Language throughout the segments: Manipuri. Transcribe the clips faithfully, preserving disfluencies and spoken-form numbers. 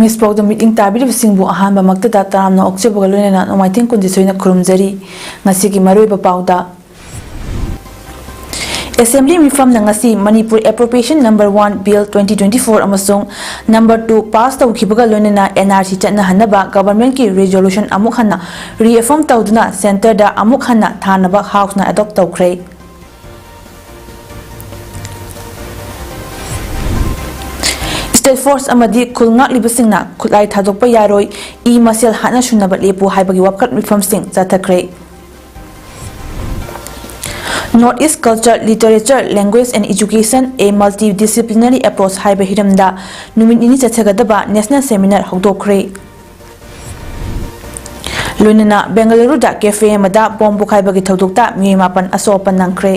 ꯃꯤꯁ ꯄꯥꯎꯗ ꯃꯤꯠꯌꯦꯡ ꯇꯥꯕꯤꯔꯤꯕꯁꯤꯡꯕꯨ ꯑꯍꯥꯟꯕꯃꯛꯇꯗ ꯇꯔꯥꯝꯅ ꯑꯣꯛꯆꯕꯒ ꯂꯣꯏꯅꯅ ꯅꯣꯡꯃꯥꯏꯊꯦꯝ ꯀꯨꯟꯖꯤꯠ ꯊꯣꯏꯅ ꯈꯨꯔꯨꯝꯖꯔꯤ꯫ ꯉꯁꯤꯒꯤ ꯃꯔꯨꯑꯣꯏꯕ ꯄꯥꯎꯗ, ꯑꯦꯁꯦꯝꯕ꯭ꯂꯤ ꯃꯤꯐꯝꯅ ꯉꯁꯤ Manipur Appropriation Number One Bill twenty twenty-four ꯑꯃꯁꯨꯡ Number Two pass ꯇꯧꯈꯤꯕꯒ ꯂꯣꯏꯅꯅ N R C ꯆꯠꯅꯍꯟꯅꯕ ꯒꯚꯔꯟꯃꯦꯟꯠꯀꯤ ꯔꯤꯖꯣꯂꯨꯁꯟ ꯑꯃꯨꯛ ꯍꯟꯅ ꯔꯤꯑꯦꯐꯔꯝ ꯇꯧꯗꯨꯅ ꯁꯦꯟꯇꯔꯗ ꯑꯃꯨꯛ ꯍꯟꯅ ꯊꯥꯅꯕ ꯍꯥꯎꯁꯅ ꯑꯦꯗꯣꯞ ꯇꯧꯈ꯭ꯔꯦ꯫ ꯁ꯭ꯇꯦꯠ ꯐꯣꯔꯁ ꯑꯃꯗꯤ ꯈꯨꯜ ꯉꯥꯛꯂꯤꯕꯁꯤꯡꯅ ꯈꯨꯠꯂꯥꯏ ꯊꯥꯗꯣꯛꯄ ꯌꯥꯔꯣꯏ, ꯏ ꯃꯁꯦꯜ ꯍꯥꯠꯅ ꯁꯨꯅꯕ ꯂꯦꯞꯄꯨ ꯍꯥꯏꯕꯒꯤ ꯋꯥꯀꯠ ꯃꯤꯐꯝꯁꯤꯡ ꯆꯠꯊꯈ꯭ꯔꯦ꯫ North East Culture, Literature, Language and Education, a Multidisciplinary Approach ꯍꯥꯏꯕ ꯍꯤꯔꯝꯗ ꯅꯨꯃꯤꯠ ꯅꯤꯅꯤ ꯆꯠꯊꯒꯗꯕ ꯅꯦꯁꯅꯦꯜ ꯁꯦꯃꯤꯅꯥꯔ ꯍꯧꯗꯣꯛꯈ꯭ꯔꯦ꯫ ꯂꯣꯏꯅꯅ ꯕꯦꯡꯒꯂꯨꯔꯨꯗ ꯀꯦꯐꯦ ꯑꯃꯗ ꯕꯣꯝ ꯄꯣꯈꯥꯏꯕꯒꯤ ꯊꯧꯗꯣꯛꯇ ꯃꯤꯑꯣꯏ ꯃꯥꯄꯟ ꯑꯁꯣꯛ ꯑꯄꯟ ꯅꯪꯈ꯭ꯔꯦ꯫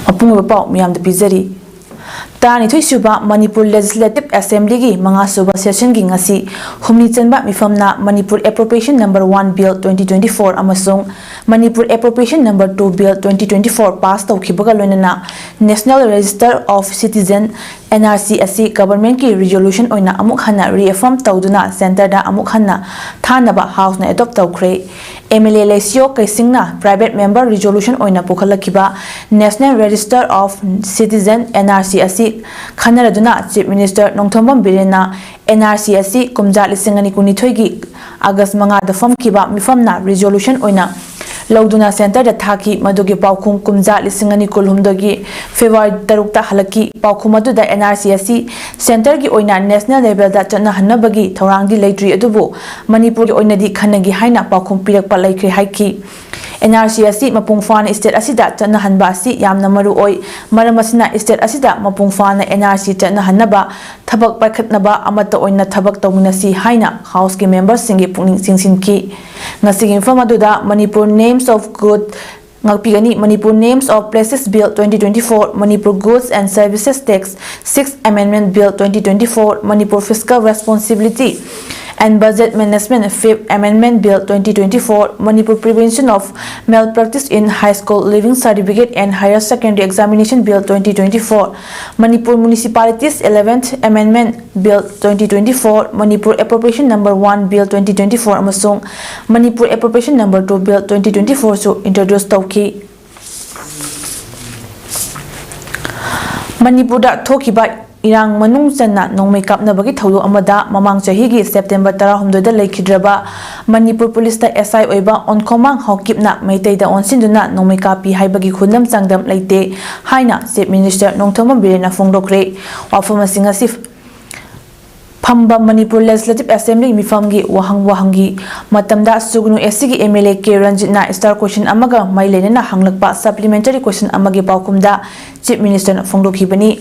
ꯃꯄꯨꯡ ꯑꯣꯏꯕ ꯄꯥꯎ ꯃꯤꯌꯥꯝꯗ ꯄꯤꯖꯔꯤ꯫ ꯇꯔꯥꯅꯤꯊꯣꯏ ꯁꯨꯕ ꯃꯅꯤꯄꯨꯔ ꯂꯦꯖꯤꯁꯂꯦꯇꯤꯚ ꯑꯦꯁꯦꯝꯕ꯭ꯂꯤꯒꯤ ꯃꯉꯥ ꯁꯨꯕ ꯁꯦꯁꯟꯒꯤ ꯉꯁꯤ ꯍꯨꯝꯅꯤ ꯆꯟꯕ ꯃꯤꯐꯝꯅ Manipur Appropriation Number One Bill twenty twenty-four ꯑꯃꯁꯨꯡ Manipur Appropriation Number Two Bill twenty twenty-four pass ꯇꯧꯈꯤꯕꯒ ꯂꯣꯏꯅꯅ National Register of Citizen, N R C ꯑꯁꯤ ꯒꯚꯔꯟꯃꯦꯟꯠꯀꯤ ꯔꯤꯖꯣꯂꯨꯁꯟ ꯑꯣꯏꯅ ꯑꯃꯨꯛ ꯍꯟꯅ ꯔꯤꯑꯦꯐꯔꯝ ꯇꯧꯗꯨꯅ ꯁꯦꯟꯇꯔꯗ ꯑꯃꯨꯛ ꯍꯟꯅ ꯊꯥꯅꯕ ꯍꯥꯎꯁꯅ ꯑꯦꯗꯣꯞ ꯇꯧꯈ꯭ꯔꯦ꯫ ꯑꯦꯝ ꯑꯦꯜ ꯑꯦ ꯂꯩꯁꯤꯌꯣ ꯀꯩꯁꯤꯡꯅ ꯄ꯭ꯔꯥꯏꯚꯦꯠ ꯃꯦꯝꯕꯔ ꯔꯤꯖꯣꯂꯨꯁꯟ ꯑꯣꯏꯅ ꯄꯨꯈꯠꯂꯛꯈꯤꯕ National Register of Citizen, N R C ꯑꯁꯤ ꯈꯟꯅꯔꯗꯨꯅ ꯆꯤꯐ ꯃꯤꯅꯤꯁꯇꯔ ꯅꯣꯡꯊꯣꯝꯕꯝ ꯕꯤꯔꯦꯟꯅ N R C ꯑꯁꯤ ꯀꯨꯝꯖꯥ ꯂꯤꯁꯤꯡ ꯑꯅꯤ ꯀꯨꯟꯅꯤꯊꯣꯏꯒꯤ ꯑꯥꯒꯁ ꯃꯉꯥꯗ ꯐꯝꯈꯤꯕ ꯃꯤꯐꯝꯅ ꯔꯤꯖꯣꯂꯨꯁꯟ ꯑꯣꯏꯅ ꯂꯧꯗꯨꯅ ꯁꯦꯟꯇꯔꯗ ꯊꯥꯈꯤ꯫ ꯃꯗꯨꯒꯤ ꯄꯥꯎꯈꯨꯝ ꯀꯨꯝꯖꯥ ꯂꯤꯁꯤꯡ ꯑꯅꯤ ꯀꯨꯟꯍꯨꯝꯗꯣꯏꯒꯤ ꯐꯦꯕ꯭ꯔꯨꯋꯥꯔꯤ ꯇꯔꯨꯛꯇ ꯍꯜꯂꯛꯈꯤ꯫ ꯄꯥꯎꯈꯨꯝ ꯑꯗꯨꯗ N R C ꯑꯁꯤ ꯁꯦꯟꯇꯔꯒꯤ ꯑꯣꯏꯅ ꯅꯦꯁꯅꯦꯜ ꯂꯦꯚꯦꯜꯗ ꯆꯠꯅꯍꯟꯅꯕꯒꯤ ꯊꯧꯔꯥꯡꯗꯤ ꯂꯩꯇ꯭ꯔꯤ, ꯑꯗꯨꯕꯨ ꯃꯅꯤꯄꯨꯔꯒꯤ ꯑꯣꯏꯅꯗꯤ ꯈꯟꯅꯈꯤ ꯍꯥꯏꯅ ꯄꯥꯎꯈꯨꯝ ꯄꯤꯔꯛꯄ ꯂꯩꯈ꯭ꯔꯦ ꯍꯥꯏꯈꯤ꯫ N R C ꯑꯁꯤ ꯃꯄꯨꯡ ꯐꯥꯅ ꯁ꯭ꯇꯦꯠ ꯑꯁꯤꯗ ꯆꯠꯅꯍꯟꯕ ꯑꯁꯤ ꯌꯥꯝꯅ ꯃꯔꯨ ꯑꯣꯏ꯫ ꯃꯔꯝ ꯑꯁꯤꯅ ꯁ꯭ꯇꯦꯠ ꯑꯁꯤꯗ ꯃꯄꯨꯡ ꯐꯥꯅ N R C ꯆꯠꯅꯍꯟꯅꯕ ꯊꯕꯛ ꯄꯥꯏꯈꯠꯅꯕ ꯑꯃꯠꯇ ꯑꯣꯏꯅ ꯊꯕꯛ ꯇꯧꯃꯤꯟꯅꯁꯤ ꯍꯥꯏꯅ ꯍꯥꯎꯁꯀꯤ ꯃꯦꯝꯕꯔꯁꯤꯡꯒꯤ ꯄꯨꯛꯅꯤꯡ ꯆꯤꯡꯁꯤꯟꯈꯤ꯫ ꯉꯁꯤꯒꯤ ꯃꯤꯐꯝ ꯑꯗꯨꯗ Manipur Names of Good ꯉꯥꯛꯄꯤꯒꯅꯤ, Manipur Names of Places Bill twenty twenty-four, Manipur Goods and Services Tax Sixth Amendment Bill twenty twenty-four, Manipur Fiscal Responsibility and Budget Management Fifth Amendment Bill twenty twenty-four, Manipur Prevention of Malpractice in High School Leaving Certificate and Higher Secondary Examination Bill twenty twenty-four, Manipur Municipalities Eleventh Amendment Bill twenty twenty-four, Manipur Appropriation Number One Bill twenty twenty-four ꯑꯃꯁꯨꯡ Manipur Appropriation Number Two Bill twenty twenty-four ꯁꯨ introduce ꯇꯧꯈꯤ꯫ ꯃꯅꯤꯄꯨꯔꯗ ꯊꯣꯛꯈꯤꯕ ꯏꯔꯥꯡ ꯃꯅꯨꯡ ꯆꯟꯅ ꯅꯣꯡꯃꯩ ꯀꯥꯞꯅꯕꯒꯤ ꯊꯧꯗꯣꯛ ꯑꯃꯗ ꯃꯃꯥꯡ ꯆꯍꯤꯒꯤ ꯁꯦꯞꯇꯦꯝꯕꯔ ꯇꯔꯥꯍꯨꯝꯗꯣꯏꯗ ꯂꯩꯈꯤꯗ꯭ꯔꯕ ꯃꯅꯤꯄꯨꯔ ꯄꯨꯂꯤꯁꯇ S I ꯑꯣꯏꯕ ꯑꯣꯟꯈꯣꯃꯥꯡ ꯍꯥꯎꯀꯤꯞꯅ ꯃꯩꯇꯩꯗ ꯑꯣꯟꯁꯤꯟꯗꯨꯅ ꯅꯣꯡꯃꯩ ꯀꯥꯞꯄꯤ ꯍꯥꯏꯕꯒꯤ ꯈꯨꯗꯝ ꯆꯥꯡꯗꯝ ꯂꯩꯇꯦ ꯍꯥꯏꯅ Chief Minister ꯅꯣꯡꯊꯣꯝꯕꯝ ꯕꯤꯔꯦꯟꯅ ꯐꯣꯡꯗꯣꯛꯈ꯭ꯔꯦ꯫ ꯋꯥꯐꯝ ꯑꯁꯤ ꯉꯁꯤ ꯐꯝꯕ ꯃꯅꯤꯄꯨꯔ Legislative Assembly ꯃꯤꯐꯝꯒꯤ ꯋꯥꯍꯪ ꯋꯥꯍꯪꯒꯤ ꯃꯇꯝꯗ ꯁꯨꯒꯅꯨ S C ꯒꯤ M L A K ꯔꯟꯖꯤꯠꯅ star question ꯑꯃꯒ ꯃꯔꯤ ꯂꯩꯅꯅ ꯍꯪꯂꯛꯄ supplementary question ꯑꯃꯒꯤ ꯄꯥꯎꯈꯨꯝꯗ Chief Minister ꯅ ꯐꯣꯡꯗꯣꯛꯈꯤꯕꯅꯤ꯫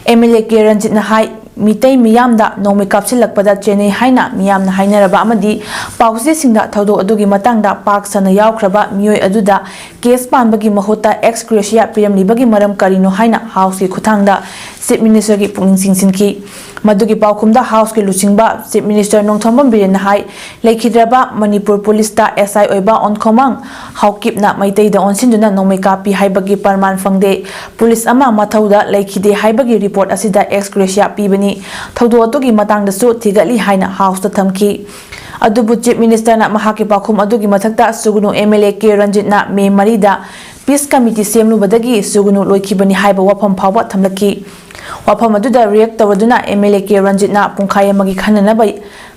M L A K ꯔꯟꯖꯤꯠꯅ ꯍꯥꯏ, ꯃꯤꯇꯩ ꯃꯤꯌꯥꯝꯗ ꯅꯣꯡꯃꯩ ꯀꯥꯞꯁꯤꯜꯂꯛꯄꯗ ꯆꯦꯟꯅꯩ ꯍꯥꯏꯅ ꯃꯤꯌꯥꯝꯅ ꯍꯥꯏꯅꯔꯕ ꯑꯃꯗꯤ ꯄꯥꯎꯆꯦꯁꯤꯡꯗ ꯊꯧꯗꯣꯛ ꯑꯗꯨꯒꯤ ꯃꯇꯥꯡꯗ ꯄꯥꯛ ꯁꯟꯅ ꯌꯥꯎꯈ꯭ꯔꯕ ꯃꯤꯑꯣꯏ ꯑꯗꯨꯗ case ꯄꯥꯟꯕꯒꯤ ꯃꯍꯨꯠꯇ ex gratia ꯄꯤꯔꯝꯂꯤꯕꯒꯤ ꯃꯔꯝ ꯀꯔꯤꯅꯣ ꯍꯥꯏꯅ House ꯀꯤ ꯈꯨꯠꯊꯥꯡꯗ Chief Minister ꯒꯤ ꯄꯨꯛꯅꯤꯡ ꯆꯤꯡꯁꯤꯟꯈꯤ꯫ ꯃꯗꯨꯒꯤ ꯄꯥꯎꯈꯨꯝꯗ House ꯀꯤ ꯂꯨꯆꯤꯡꯕ Chief Minister ꯅꯣꯡꯊꯣꯝꯕꯝ ꯕꯤꯔꯦꯟꯅ ꯍꯥꯏ, ꯂꯩꯈꯤꯗ꯭ꯔꯕ ꯃꯅꯤꯄꯨꯔ ꯄꯨꯂꯤꯁꯇ S I ꯑꯣꯏꯕ ꯑꯣꯟꯈꯣꯃꯥꯡ ꯍꯥꯎꯀꯤꯞꯅ ꯃꯩꯇꯩꯗ ꯑꯣꯟꯁꯤꯟꯗꯨꯅ ꯅꯣꯡꯃꯩ ꯀꯥꯞꯄꯤ ꯍꯥꯏꯕꯒꯤ ꯄ꯭ꯔꯃꯥꯟ ꯐꯪꯗꯦ꯫ ꯄꯨꯂꯤꯁ ꯑꯃ ꯃꯊꯧꯗ ꯂꯩꯈꯤꯗꯦ ꯍꯥꯏꯕꯒꯤ report ꯑꯁꯤꯗ ex gratia ꯄꯤꯕꯅꯤ꯫ ꯊꯧꯗꯣꯛ ꯑꯗꯨꯒꯤ ꯃꯇꯥꯡꯗꯁꯨ ꯊꯤꯒꯠꯂꯤ ꯍꯥꯏꯅ House ꯇ ꯊꯝꯈꯤ꯫ ꯑꯗꯨꯕꯨ Chief Minister ꯅ ꯃꯍꯥꯛꯀꯤ ꯄꯥꯎꯈꯨꯝ ꯑꯗꯨꯒꯤ ꯃꯊꯛꯇ ꯁꯨꯒꯅꯨ M L A K ꯔꯟꯖꯤꯠꯅ May ꯃꯔꯤꯗ Peace Committee ꯁꯦꯝꯂꯨꯕꯗꯒꯤ ꯁꯨꯒꯅꯨ ꯂꯣꯏꯈꯤꯕꯅꯤ ꯍꯥꯏꯕ ꯋꯥꯐꯝ ꯐꯥꯎꯕ ꯊꯝꯂꯛꯈꯤ꯫ ꯋꯥꯐꯝ ꯑꯗꯨꯗ react ꯇꯧꯔꯗꯨꯅ M L A K ꯔꯟꯖꯤꯠꯅ ꯄꯨꯡꯈꯥꯏ ꯑꯃꯒꯤ ꯈꯟꯅꯅꯕ,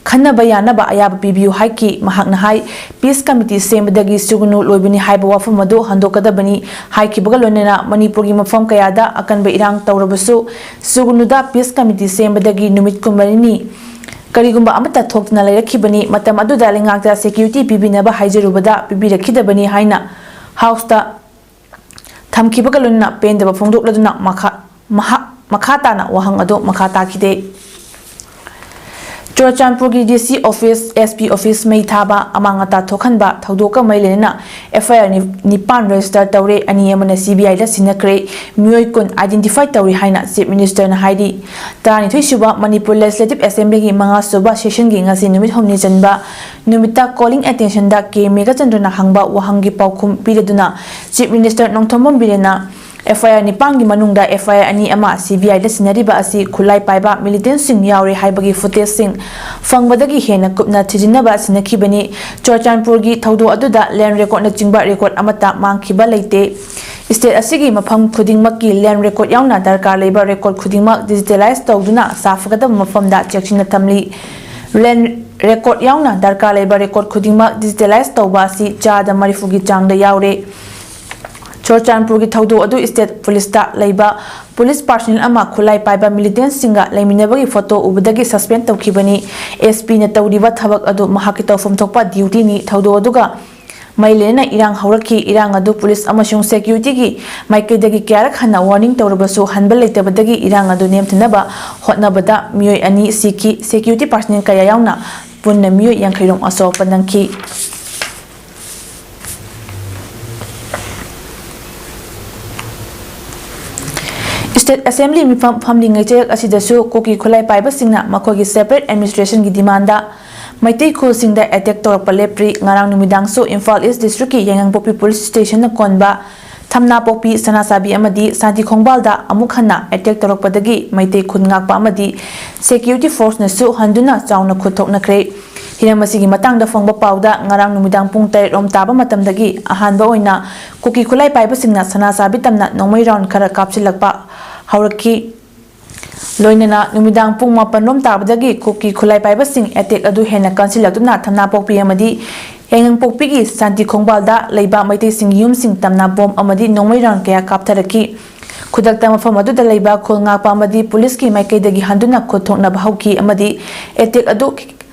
ꯈꯟꯅꯕ ꯌꯥꯅꯕ ꯑꯌꯥꯕ ꯄꯤꯕꯤꯌꯨ ꯍꯥꯏꯈꯤ꯫ ꯃꯍꯥꯛꯅ ꯍꯥꯏ, Peace Committee ꯁꯦꯝꯕꯗꯒꯤ ꯁꯨꯒꯅꯨ ꯂꯣꯏꯕꯅꯤ ꯍꯥꯏꯕ ꯋꯥꯐꯝ ꯑꯗꯨ ꯍꯟꯗꯣꯛꯀꯗꯕꯅꯤ ꯍꯥꯏꯈꯤꯕꯒ ꯂꯣꯏꯅꯅ ꯃꯅꯤꯄꯨꯔꯒꯤ ꯃꯐꯝ ꯀꯌꯥꯗ ꯑꯀꯟꯕ ꯏꯔꯥꯡ ꯇꯧꯔꯕꯁꯨ ꯁꯨꯒꯅꯨꯗ Peace Committee ꯁꯦꯝꯕꯗꯒꯤ ꯅꯨꯃꯤꯠ ꯀꯨꯟꯃꯔꯤꯅꯤ ꯀꯔꯤꯒꯨꯝꯕ ꯑꯃꯠꯇ ꯊꯣꯛꯇꯅ ꯂꯩꯔꯛꯈꯤꯕꯅꯤ꯫ ꯃꯇꯝ ꯑꯗꯨꯗ ꯂꯩꯉꯥꯛꯇ security ꯄꯤꯕꯤꯅꯕ ꯍꯥꯏꯖꯔꯨꯕꯗ ꯄꯤꯕꯤꯔꯛꯈꯤꯗꯕꯅꯤ ꯍꯥꯏꯅ House ꯇ ꯊꯝꯈꯤꯕꯒ ꯂꯣꯏꯅꯅ ꯄꯦꯟꯗꯕ ꯐꯣꯡꯗꯣꯛꯂꯗꯨꯅ ꯃꯈꯥ, ꯃꯍꯥꯛ ꯃꯈꯥ ꯇꯥꯅ ꯋꯥꯍꯪ ꯑꯗꯨ ꯃꯈꯥ ꯇꯥꯈꯤꯗꯦ꯫ ꯆꯨꯔꯆꯥꯟꯄꯨꯔꯒꯤ ꯗꯤ ꯁꯤ ꯑꯣꯐꯤꯁ, ꯑꯦꯁ ꯄꯤ ꯑꯣꯐꯤꯁ ꯃꯩ ꯊꯥꯕ, ꯑꯃꯥꯡ ꯑꯇꯥ ꯊꯣꯛꯍꯟꯕ ꯊꯧꯗꯣꯛꯀ ꯃꯔꯤ ꯂꯩꯅꯅ ꯑꯦꯐ ꯑꯥꯏ ꯑꯥꯔ ꯅꯤꯄꯥꯟ ꯔꯦꯖꯤꯁꯇꯔ ꯇꯧꯔꯦ, ꯑꯅꯤ ꯑꯃꯅ ꯁꯤ ꯕꯤ ꯑꯥꯏꯗ ꯁꯤꯟꯅꯈ꯭ꯔꯦ, ꯃꯤꯑꯣꯏ ꯀꯨꯟ identify ꯇꯧꯔꯤ ꯍꯥꯏꯅ ꯆꯤꯐ ꯃꯤꯅꯤꯁꯇꯔꯅ ꯍꯥꯏꯔꯤ꯫ ꯇꯔꯥꯅꯤꯊꯣꯏ ꯁꯨꯕ ꯃꯅꯤꯄꯨꯔ ꯂꯦꯖꯤꯁꯂꯦꯇꯤꯚ ꯑꯦꯁꯦꯝꯕ꯭ꯂꯤꯒꯤ ꯃꯉꯥ ꯁꯨꯕ ꯁꯦꯁꯟꯒꯤ ꯉꯁꯤ ꯅꯨꯃꯤꯠ ꯍꯨꯝꯅꯤ ꯆꯟꯕ ꯅꯨꯃꯤꯠꯇ calling attentionꯗ ꯀꯦ ꯃꯦꯘꯆꯟꯗ꯭ꯔꯅ ꯍꯪꯕ ꯋꯥꯍꯪꯒꯤ ꯄꯥꯎꯈꯨꯝ ꯄꯤꯔꯗꯨꯅ ꯆꯤꯐ ꯃꯤꯅꯤꯁꯇꯔ ꯅꯣꯡꯊꯣꯝꯕꯝ ꯕꯤꯔꯦꯟꯅ ꯑꯦꯐ ꯑꯥꯏ ꯑꯥꯔ ꯅꯤꯄꯥꯟꯒꯤ ꯃꯅꯨꯡꯗ ꯑꯦꯐ ꯑꯥꯏ ꯑꯥꯔ ꯑꯅꯤ ꯑꯃ ꯁꯤ ꯕꯤ ꯑꯥꯏꯗ ꯁꯤꯟꯅꯔꯤꯕ ꯑꯁꯤ ꯈꯨꯠꯂꯥꯏ ꯄꯥꯏꯕ ꯃꯤꯂꯤꯇꯦꯟꯁꯤꯡ ꯌꯥꯎꯔꯦ ꯍꯥꯏꯕꯒꯤ ꯐꯨꯇꯦꯖꯁꯤꯡ ꯐꯪꯕꯗꯒꯤ ꯍꯦꯟꯅ ꯀꯨꯞꯅ ꯊꯤꯖꯤꯟꯅꯕ ꯁꯤꯟꯅꯈꯤꯕꯅꯤ꯫ ꯆꯨꯔꯆꯥꯟꯄꯨꯔꯒꯤ ꯊꯧꯗꯣꯛ ꯑꯗꯨꯗ ꯂꯦꯟ ꯔꯦꯀꯣꯔꯠꯅꯆꯤꯡꯕ ꯔꯦꯀꯣꯔꯠ ꯑꯃꯠꯇ ꯃꯥꯡꯈꯤꯕ ꯂꯩꯇꯦ꯫ ꯁ꯭ꯇꯦꯠ ꯑꯁꯤꯒꯤ ꯃꯐꯝ ꯈꯨꯗꯤꯡꯃꯛꯀꯤ ꯂꯦꯟ ꯔꯦꯀꯣꯔꯠ ꯌꯥꯎꯅ ꯗꯔꯀꯥꯔ ꯂꯩꯕ ꯔꯦꯀꯣꯔꯠ ꯈꯨꯗꯤꯡꯃꯛ ꯗꯤꯖꯤꯇꯦꯂꯥꯏꯖ ꯇꯧꯗꯨꯅ ꯁꯥꯐꯒꯗꯕ ꯃꯐꯝꯗ ꯆꯦꯛꯁꯤꯟꯅ ꯊꯝꯂꯤ꯫ ꯂꯦꯟ ꯔꯦꯀꯣꯔꯠ ꯌꯥꯎꯅ ꯗꯔꯀꯥꯔ ꯂꯩꯕ ꯔꯦꯀꯣꯔꯠ ꯈꯨꯗꯤꯡꯃꯛ ꯗꯤꯖꯤꯇꯦꯂꯥꯏꯖ ꯇꯧꯕ ꯑꯁꯤ ꯆꯥꯗ ꯃꯔꯤꯐꯨꯒꯤ ꯆꯥꯡꯗ ꯌꯥꯎꯔꯦ꯫ ꯆꯨꯔꯆꯥꯟꯄꯨꯔꯒꯤ ꯊꯧꯗꯣꯛ ꯑꯗꯨ ꯁ꯭ꯇꯦꯠ ꯄꯨꯂꯤꯁꯇ ꯂꯩꯕ ꯄꯨꯂꯤꯁ ꯄꯥꯔꯁꯅꯦꯜ ꯑꯃ ꯈꯨꯠꯂꯥꯏ ꯄꯥꯏꯕ ꯃꯤꯂꯤꯇꯦꯟꯁꯤꯡꯒ ꯂꯩꯃꯤꯟꯅꯕꯒꯤ ꯐꯣꯇꯣ ꯎꯕꯗꯒꯤ ꯁꯁꯄꯦꯟ ꯇꯧꯈꯤꯕꯅꯤ꯫ ꯑꯦꯁ ꯄꯤꯅ ꯇꯧꯔꯤꯕ ꯊꯕꯛ ꯑꯗꯨ ꯃꯍꯥꯛꯀꯤ ꯇꯧꯐꯝ ꯊꯣꯛꯄ ꯗ꯭ꯌꯨꯇꯤꯅꯤ꯫ ꯊꯧꯗꯣꯛ ꯑꯗꯨꯒ ꯃꯔꯤ ꯂꯩꯅꯅ ꯏꯔꯥꯡ ꯍꯧꯔꯛꯈꯤ꯫ ꯏꯔꯥꯡ ꯑꯗꯨ ꯄꯨꯂꯤꯁ ꯑꯃꯁꯨꯡ ꯁꯦꯀ꯭ꯌꯨꯔꯤꯇꯤꯒꯤ ꯃꯥꯏꯀꯩꯗꯒꯤ ꯀꯌꯥꯔꯛ ꯍꯟꯅ ꯋꯥꯔꯅꯤꯡ ꯇꯧꯔꯕꯁꯨ ꯍꯟꯕ ꯂꯩꯇꯕꯗꯒꯤ ꯏꯔꯥꯡ ꯑꯗꯨ ꯅꯦꯝꯊꯅꯕ ꯍꯣꯠꯅꯕꯗ ꯃꯤꯑꯣꯏ ꯑꯅꯤ ꯁꯤꯈꯤ꯫ ꯁꯦꯀ꯭ꯌꯨꯔꯤꯇꯤ ꯄꯥꯔꯁꯅꯦꯜ ꯀꯌꯥ ꯌꯥꯎꯅ ꯄꯨꯟꯅ ꯃꯤꯑꯣꯏ ꯌꯥꯡꯈꯩ ꯔꯣꯝ ꯑꯁꯣꯛ ꯑꯄꯟ ꯅꯪꯈꯤ꯫ ꯁ꯭ꯇꯦꯠ ꯑꯦꯁꯦꯝꯕ꯭ꯂꯤ ꯃꯤꯐꯝ ꯐꯝꯂꯤꯉꯩ ꯆꯩꯔꯛ ꯑꯁꯤꯗꯁꯨ ꯀꯨꯀꯤ ꯈꯨꯠꯂꯥꯏ ꯄꯥꯏꯕꯁꯤꯡꯅ ꯃꯈꯣꯏꯒꯤ separate administrationꯒꯤ demandꯗ ꯃꯩꯇꯩ ꯈꯨꯜꯁꯤꯡꯗ attack ꯇꯧꯔꯛꯄ ꯂꯦꯞꯇ꯭ꯔꯤ꯫ ꯉꯔꯥꯡ ꯅꯨꯃꯤꯗꯥꯡꯁꯨ ꯏꯝꯐꯥꯜ ꯏꯁ ꯗꯤꯁꯇ꯭ꯔꯤꯛꯀꯤ ꯌꯥꯏꯉꯪꯄꯣꯛꯄꯤ ꯄꯨꯂꯤꯁ ꯁ꯭ꯇꯦꯁꯟꯅ ꯀꯣꯟꯕ ꯊꯝꯅꯥꯄꯣꯛꯄꯤ, ꯁꯅꯥꯁꯥꯕꯤ ꯑꯃꯗꯤ ꯁꯥꯟꯇꯤ ꯈꯣꯡꯕꯥꯜꯗ ꯑꯃꯨꯛ ꯍꯟꯅ attack ꯇꯧꯔꯛꯄꯗꯒꯤ ꯃꯩꯇꯩ ꯈꯨꯟ ꯉꯥꯛꯄ ꯑꯃꯗꯤ ꯁꯦꯀ꯭ꯌꯨꯔꯤꯇꯤ ꯐꯣꯔꯁꯅꯁꯨ ꯍꯟꯗꯨꯅ ꯆꯥꯎꯅ ꯈꯨꯠ ꯊꯣꯛꯅꯈ꯭ꯔꯦ꯫ ꯍꯤꯔꯝ ꯑꯁꯤꯒꯤ ꯃꯇꯥꯡꯗ ꯐꯪꯕ ꯄꯥꯎꯗ ꯉꯔꯥꯡ ꯅꯨꯃꯤꯗꯥꯡ ꯄꯨꯡ ꯇꯔꯦꯠ ꯔꯣꯝ ꯇꯥꯕ ꯃꯇꯝꯗꯒꯤ ꯑꯍꯥꯟꯕ ꯑꯣꯏꯅ ꯀꯨꯀꯤ ꯈꯨꯠꯂꯥꯏ ꯄꯥꯏꯕꯁꯤꯡꯅ ꯁꯅꯥꯁꯥꯕꯤ ꯇꯝꯅ ꯅꯣꯡꯃꯩ ꯔꯥꯎꯟ ꯈꯔ ꯀꯥꯞꯁꯤꯜꯂꯛꯄ ꯍꯧꯔꯛꯈꯤ꯫ ꯂꯣꯏꯅꯅ ꯅꯨꯃꯤꯗꯥꯡ ꯄꯨꯡ ꯃꯥꯄꯟ ꯔꯣꯝ ꯇꯥꯕꯗꯒꯤ ꯀꯨꯀꯤ ꯈꯨꯠꯂꯥꯏ ꯄꯥꯏꯕꯁꯤꯡ attack ꯑꯗꯨ ꯍꯦꯟꯅ ꯀꯟꯁꯤꯜꯂꯛꯇꯨꯅ ꯊꯝꯅꯥꯄꯣꯛꯄꯤ ꯑꯃꯗꯤ ꯌꯥꯏꯉꯪꯄꯣꯛꯄꯤꯒꯤ ꯁꯥꯟꯇꯤ ꯈꯣꯡꯕꯥꯜꯗ ꯂꯩꯕ ꯃꯩꯇꯩꯁꯤꯡꯒꯤ ꯌꯨꯝꯁꯤꯡ ꯇꯝꯅ ꯕꯣꯝ ꯑꯃꯗꯤ ꯅꯣꯡꯃꯩ ꯔꯥꯎꯟ ꯀꯌꯥ ꯀꯥꯞꯊꯔꯛꯈꯤ꯫ ꯈꯨꯗꯛꯇ ꯃꯐꯝ ꯑꯗꯨꯗ ꯂꯩꯕ ꯈꯨꯜ ꯉꯥꯛꯄ ꯑꯃꯗꯤ ꯄꯨꯂꯤꯁꯀꯤ ꯃꯥꯏꯀꯩꯗꯒꯤ ꯍꯟꯗꯨꯅ ꯈꯨꯠ ꯊꯣꯛꯅꯕ ꯍꯧꯈꯤ ꯑꯃꯗꯤ attack ꯑꯗꯨ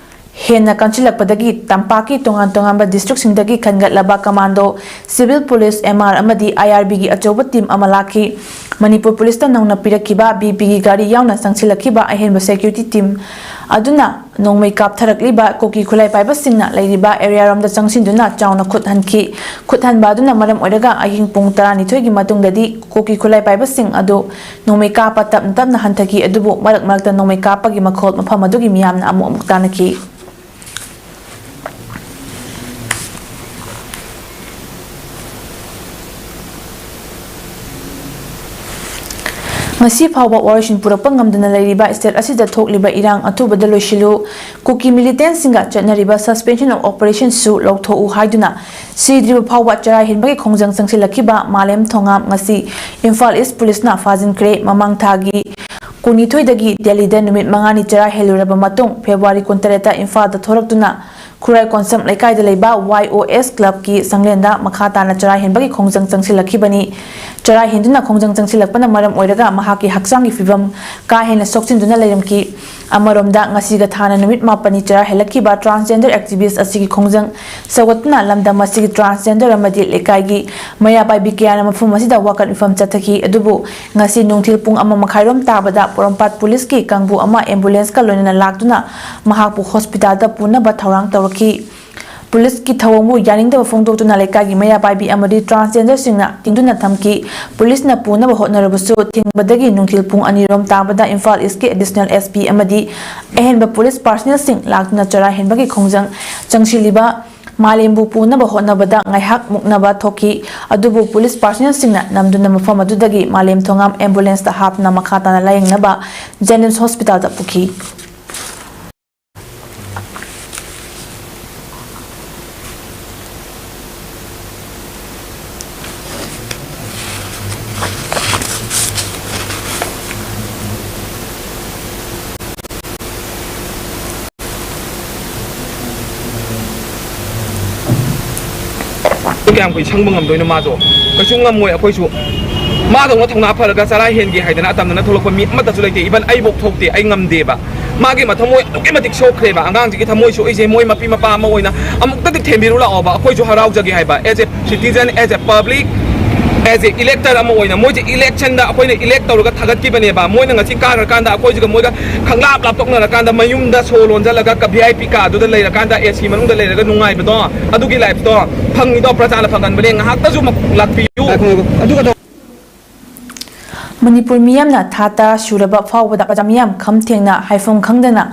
ꯍꯦꯟꯅ ꯀꯟꯁꯤꯜꯂꯛꯄꯗꯒꯤ ꯇꯝꯄꯥꯛꯀꯤ ꯇꯣꯉꯥꯟ ꯇꯣꯉꯥꯟꯕ districtꯁꯤꯡꯗꯒꯤ ꯈꯟꯒꯠꯂꯕ commando, civil police, M R ꯑꯃꯗꯤ I R Bꯒꯤ ꯑꯆꯧꯕ team ꯑꯃ ꯂꯥꯛꯈꯤ꯫ ꯃꯅꯤꯄꯨꯔ ꯄꯨꯂꯤꯁꯇ ꯅꯧꯅ ꯄꯤꯔꯛꯈꯤꯕ ꯕꯤ ꯄꯤꯒꯤ ꯒꯥꯔꯤ ꯌꯥꯎꯅ ꯆꯪꯁꯤꯜꯂꯛꯈꯤꯕ ꯑꯍꯦꯟꯕ ꯁꯦꯀ꯭ꯌꯨꯔꯤꯇꯤ ꯇꯤꯝ ꯑꯗꯨꯅ ꯅꯣꯡꯃꯩ ꯀꯥꯞꯊꯔꯛꯂꯤꯕ ꯀꯨꯀꯤ ꯈꯨꯠꯂꯥꯏ ꯄꯥꯏꯕꯁꯤꯡꯅ ꯂꯩꯔꯤꯕ ꯑꯦꯔꯤꯌꯥꯔꯣꯝꯗ ꯆꯪꯁꯤꯟꯗꯨꯅ ꯆꯥꯎꯅ ꯈꯨꯠ ꯍꯟꯈꯤ꯫ ꯈꯨꯠ ꯍꯟꯕ ꯑꯗꯨꯅ ꯃꯔꯝ ꯑꯣꯏꯔꯒ ꯑꯍꯤꯡ ꯄꯨꯡ ꯇꯔꯥꯅꯤꯊꯣꯏꯒꯤ ꯃꯇꯨꯡꯗꯗꯤ ꯀꯨꯀꯤ ꯈꯨꯠꯂꯥꯏ ꯄꯥꯏꯕꯁꯤꯡ ꯑꯗꯨ ꯅꯣꯡꯃꯩ ꯀꯥꯞꯄ ꯇꯞꯅ ꯇꯞꯅ ꯍꯟꯊꯈꯤ, ꯑꯗꯨꯕꯨ ꯃꯔꯛ ꯃꯔꯛꯇ ꯅꯣꯡꯃꯩ ꯀꯥꯞꯄꯒꯤ ꯃꯈꯣꯜ ꯃꯐꯝ ꯑꯗꯨꯒꯤ ꯃꯤꯌꯥꯝꯅ ꯑꯃꯨꯛ ꯑꯃꯨꯛ ꯇꯥꯅꯈꯤ꯫ ꯉꯁꯤ ꯐꯥꯎꯕ ꯋꯥꯔꯣꯏꯁꯤꯟ ꯄꯨꯔꯛꯄ ꯉꯝꯗꯅ ꯂꯩꯔꯤꯕ ꯁ꯭ꯇꯦꯠ ꯑꯁꯤꯗ ꯊꯣꯛꯂꯤꯕ ꯏꯔꯥꯡ ꯑꯊꯨꯕꯗ ꯂꯣꯏꯁꯤꯜꯂꯨ, ꯀꯨꯀꯤ ꯃꯤꯂꯤꯇꯦꯟꯁꯤꯡꯒ ꯆꯠꯅꯔꯤꯕ suspension of operation ꯁꯨ ꯂꯧꯊꯣꯛꯎ ꯍꯥꯏꯗꯨꯅ ꯁꯤꯗ꯭ꯔꯤꯕ ꯐꯥꯎꯕ ꯆꯔꯥ ꯍꯦꯟꯕꯒꯤ ꯈꯣꯡꯖꯪ ꯆꯪꯁꯤꯜꯂꯛꯈꯤꯕ ꯃꯥꯂꯦꯝ ꯊꯣꯉꯥꯝ ꯉꯁꯤ ꯏꯝꯐꯥꯜ ꯏꯁ ꯄꯨꯂꯤꯁꯅ ꯐꯥꯖꯤꯟꯈ꯭ꯔꯦ꯫ ꯃꯃꯥꯡ ꯊꯥꯒꯤ ꯀꯨꯟꯅꯤꯊꯣꯏꯗꯒꯤ ꯗꯦꯜꯂꯤꯗ ꯅꯨꯃꯤꯠ ꯃꯉꯥꯅꯤ ꯆꯔꯥ ꯍꯦꯜꯂꯨꯔꯕ ꯃꯇꯨꯡ ꯐꯦꯕ꯭ꯔꯨꯋꯥꯔꯤ ꯀꯨꯟꯇꯔꯦꯠꯇ ꯏꯝꯐꯥꯜꯗ ꯊꯣꯔꯛꯇꯨꯅ ꯈꯨꯔꯥꯏ ꯀꯣꯟꯁꯝ ꯂꯩꯀꯥꯏꯗ ꯂꯩꯕ ꯋꯥꯏ ꯑꯣ ꯑꯦꯁ ꯀ꯭ꯂꯕꯀꯤ ꯁꯪꯂꯦꯟꯗ ꯃꯈꯥ ꯇꯥꯅ ꯆꯔꯥ ꯍꯦꯟꯕꯒꯤ ꯈꯣꯡꯖꯪ ꯆꯪꯁꯤꯜꯂꯛꯈꯤꯕꯅꯤ꯫ ꯆꯔꯥ ꯍꯦꯟꯗꯨꯅ ꯈꯣꯡꯖꯪ ꯆꯪꯁꯤꯜꯂꯛꯄꯅ ꯃꯔꯝ ꯑꯣꯏꯔꯒ ꯃꯍꯥꯛꯀꯤ ꯍꯛꯆꯥꯡꯒꯤ ꯐꯤꯕꯝ ꯀꯥ ꯍꯦꯟꯅ ꯁꯣꯛꯆꯤꯟꯗꯨꯅ ꯂꯩꯔꯝꯈꯤ꯫ ꯑꯃꯔꯣꯝꯗ, ꯉꯁꯤꯒ ꯊꯥꯅ ꯅꯨꯃꯤꯠ ꯃꯥꯄꯟꯅꯤ ꯆꯔꯥ ꯍꯦꯜꯂꯛꯈꯤꯕ transgender activist ꯑꯁꯤꯒꯤ ꯈꯣꯡꯖꯪ ꯁꯧꯒꯠꯇꯨꯅ ꯂꯝꯗꯝ ꯑꯁꯤꯒꯤ transgender ꯑꯃꯗꯤ ꯂꯩꯀꯥꯏꯒꯤ ꯃꯩꯔꯥ ꯄꯥꯏꯕꯤ ꯀꯌꯥꯅ ꯃꯐꯝ ꯑꯁꯤꯗ ꯋꯥꯀꯠ ꯃꯤꯐꯝ ꯆꯠꯊꯈꯤ꯫ ꯑꯗꯨꯕꯨ ꯉꯁꯤ ꯅꯨꯡꯊꯤꯜ ꯄꯨꯡ ꯑꯃ ꯃꯈꯥꯏꯔꯣꯝ ꯇꯥꯕꯗ ꯄꯣꯔꯣꯝꯄꯥꯠ ꯄꯨꯂꯤꯁꯀꯤ ꯀꯥꯡꯕꯨ ꯑꯃ ambulance ꯀ ꯂꯣꯏꯅꯅ ꯂꯥꯛꯇꯨꯅ ꯃꯍꯥꯛꯄꯨ ꯍꯣꯁꯄꯤꯇꯥꯜꯗ ꯄꯨꯅꯕ ꯊꯧꯔꯥꯡ ꯇꯧꯔꯛꯈꯤ꯫ ꯄꯨꯂꯤꯁꯀꯤ ꯊꯧꯑꯣꯡꯕꯨ ꯌꯥꯅꯤꯡꯗꯕ ꯐꯣꯡꯗꯣꯛꯇꯨꯅ ꯂꯩꯀꯥꯏꯒꯤ ꯃꯩꯔꯥ ꯄꯥꯏꯕꯤ ꯑꯃꯗꯤ transgender ꯁꯤꯡꯅ ꯊꯤꯡꯗꯨꯅ ꯊꯝꯈꯤ꯫ ꯄꯨꯂꯤꯁꯅ ꯄꯨꯅꯕ ꯍꯣꯠꯅꯔꯕꯁꯨ ꯊꯤꯡꯕꯗꯒꯤ ꯅꯨꯡꯊꯤꯜ ꯄꯨꯡ ꯑꯅꯤꯔꯣꯝ ꯇꯥꯕꯗ ꯏꯝꯐꯥꯜ ꯏꯁꯀꯤ additional S P ꯑꯃꯗꯤ ꯑꯍꯦꯟꯕ ꯄꯨꯂꯤꯁ personnel ꯁꯤꯡ ꯂꯥꯛꯇꯨꯅ ꯆꯔꯥ ꯍꯦꯟꯕꯒꯤ ꯈꯣꯡꯖꯪ ꯆꯪꯁꯤꯜꯂꯤꯕ ꯃꯥꯂꯦꯝꯕꯨ ꯄꯨꯅꯕ ꯍꯣꯠꯅꯕꯗ ꯉꯥꯏꯍꯥꯛ ꯃꯨꯛꯅꯕ ꯊꯣꯛꯈꯤ꯫ ꯑꯗꯨꯕꯨ ꯄꯨꯂꯤꯁ personnel ꯁꯤꯡꯅ ꯅꯝꯗꯨꯅ ꯃꯐꯝ ꯑꯗꯨꯗꯒꯤ ꯃꯥꯂꯦꯝ ꯊꯣꯉꯥꯝ ambulance ꯇ ꯍꯥꯞꯇꯨꯅ ꯃꯈꯥ ꯇꯥꯅ ꯂꯥꯌꯦꯡꯅꯕ JNIMS ꯍꯣꯁꯄꯤꯇꯥꯜꯗ ꯄꯨꯈꯤ꯫ ꯀꯌꯥꯝ ꯀꯨꯏ ꯁꯪꯕ ꯉꯝꯗꯣꯏꯅꯣ ꯃꯥꯁꯨ? ꯀꯩꯁꯨ ꯉꯝꯃꯣꯏ꯫ ꯑꯩꯈꯣꯏꯁꯨ ꯃꯥꯗꯧꯅ ꯊꯧꯅꯥ ꯐꯔꯒ ꯆꯔꯥ ꯍꯦꯟꯒꯦ ꯍꯥꯏꯗꯅ ꯑꯇꯝꯅꯅ ꯊꯣꯛꯂꯛꯄ ꯃꯤ ꯑꯃꯠꯇꯁꯨ ꯂꯩꯇꯦ꯫ Even ꯑꯩꯕꯨꯛ ꯊꯣꯛꯇꯦ, ꯑꯩ ꯉꯝꯗꯦꯕ꯫ ꯃꯥꯒꯤ ꯃꯊꯃꯣꯏ ꯑꯗꯨꯛꯀꯤ ꯃꯇꯤꯛ ꯁꯣꯛꯈ꯭ꯔꯦꯕ꯫ ꯑꯉꯥꯡꯁꯤꯒꯤ ꯊꯃꯣꯏ ꯁꯣꯛꯏꯁꯦ ꯃꯣꯏ ꯃꯄꯤ ꯃꯄꯥ ꯑꯃ ꯑꯣꯏꯅ ꯑꯃꯨꯛꯇꯗꯤ ꯊꯦꯝꯕꯤꯔꯨ ꯂꯥꯛꯑꯣꯕ꯫ ꯑꯩꯈꯣꯏꯁꯨ ꯍꯔꯥꯎꯖꯒꯦ ꯍꯥꯏꯕ, as a citizen, as a public, ꯑꯦꯁ ꯑꯦ ꯏꯂꯦꯛꯇꯔ ꯑꯃ ꯑꯣꯏꯅ ꯃꯣꯏꯁꯦ ꯏꯂꯦꯛꯁꯟꯗ ꯑꯩꯈꯣꯏꯅ ꯏꯂꯦꯛ ꯇꯧꯔꯒ ꯊꯥꯒꯠꯈꯤꯕꯅꯦꯕ꯫ ꯃꯣꯏꯅ ꯉꯁꯤ ꯀꯥꯈ꯭ꯔꯀꯥꯟꯗ ꯑꯩꯈꯣꯏꯁꯤꯒ ꯃꯣꯏꯒ ꯈꯪꯂꯥꯞ ꯂꯥꯞꯊꯣꯛꯅꯔꯀꯥꯟꯗ ꯃꯌꯨꯝꯗ ꯁꯣ ꯂꯣꯟꯁꯤꯜꯂꯒ ꯚꯤ ꯑꯥꯏ ꯄꯤ ꯀꯥꯗꯨꯗ ꯂꯩꯔꯀꯥꯟꯗ ꯑꯦ ꯁꯤ ꯃꯅꯨꯡꯗ ꯂꯩꯔꯒ ꯅꯨꯡꯉꯥꯏꯕꯗꯣ, ꯑꯗꯨꯒꯤ ꯂꯥꯏꯐꯇꯣ ꯐꯪꯉꯤꯗꯣ ꯄ꯭ꯔꯖꯥꯅ ꯐꯪꯍꯟꯕꯅꯦ꯫ ꯉꯥꯏꯍꯥꯛꯇꯁꯨ ꯂꯥꯛꯄꯤꯌꯨ꯫ ꯃꯅꯤꯄꯨꯔ ꯃꯤꯌꯥꯝꯅ ꯊꯥ ꯇꯔꯥ ꯁꯨꯔꯕ ꯐꯥꯎꯕꯗ ꯄ꯭ꯔꯖꯥ ꯃꯤꯌꯥꯝ ꯈꯝ ꯊꯦꯡꯅ ꯍꯥꯏꯐꯝ ꯈꯪꯗꯅ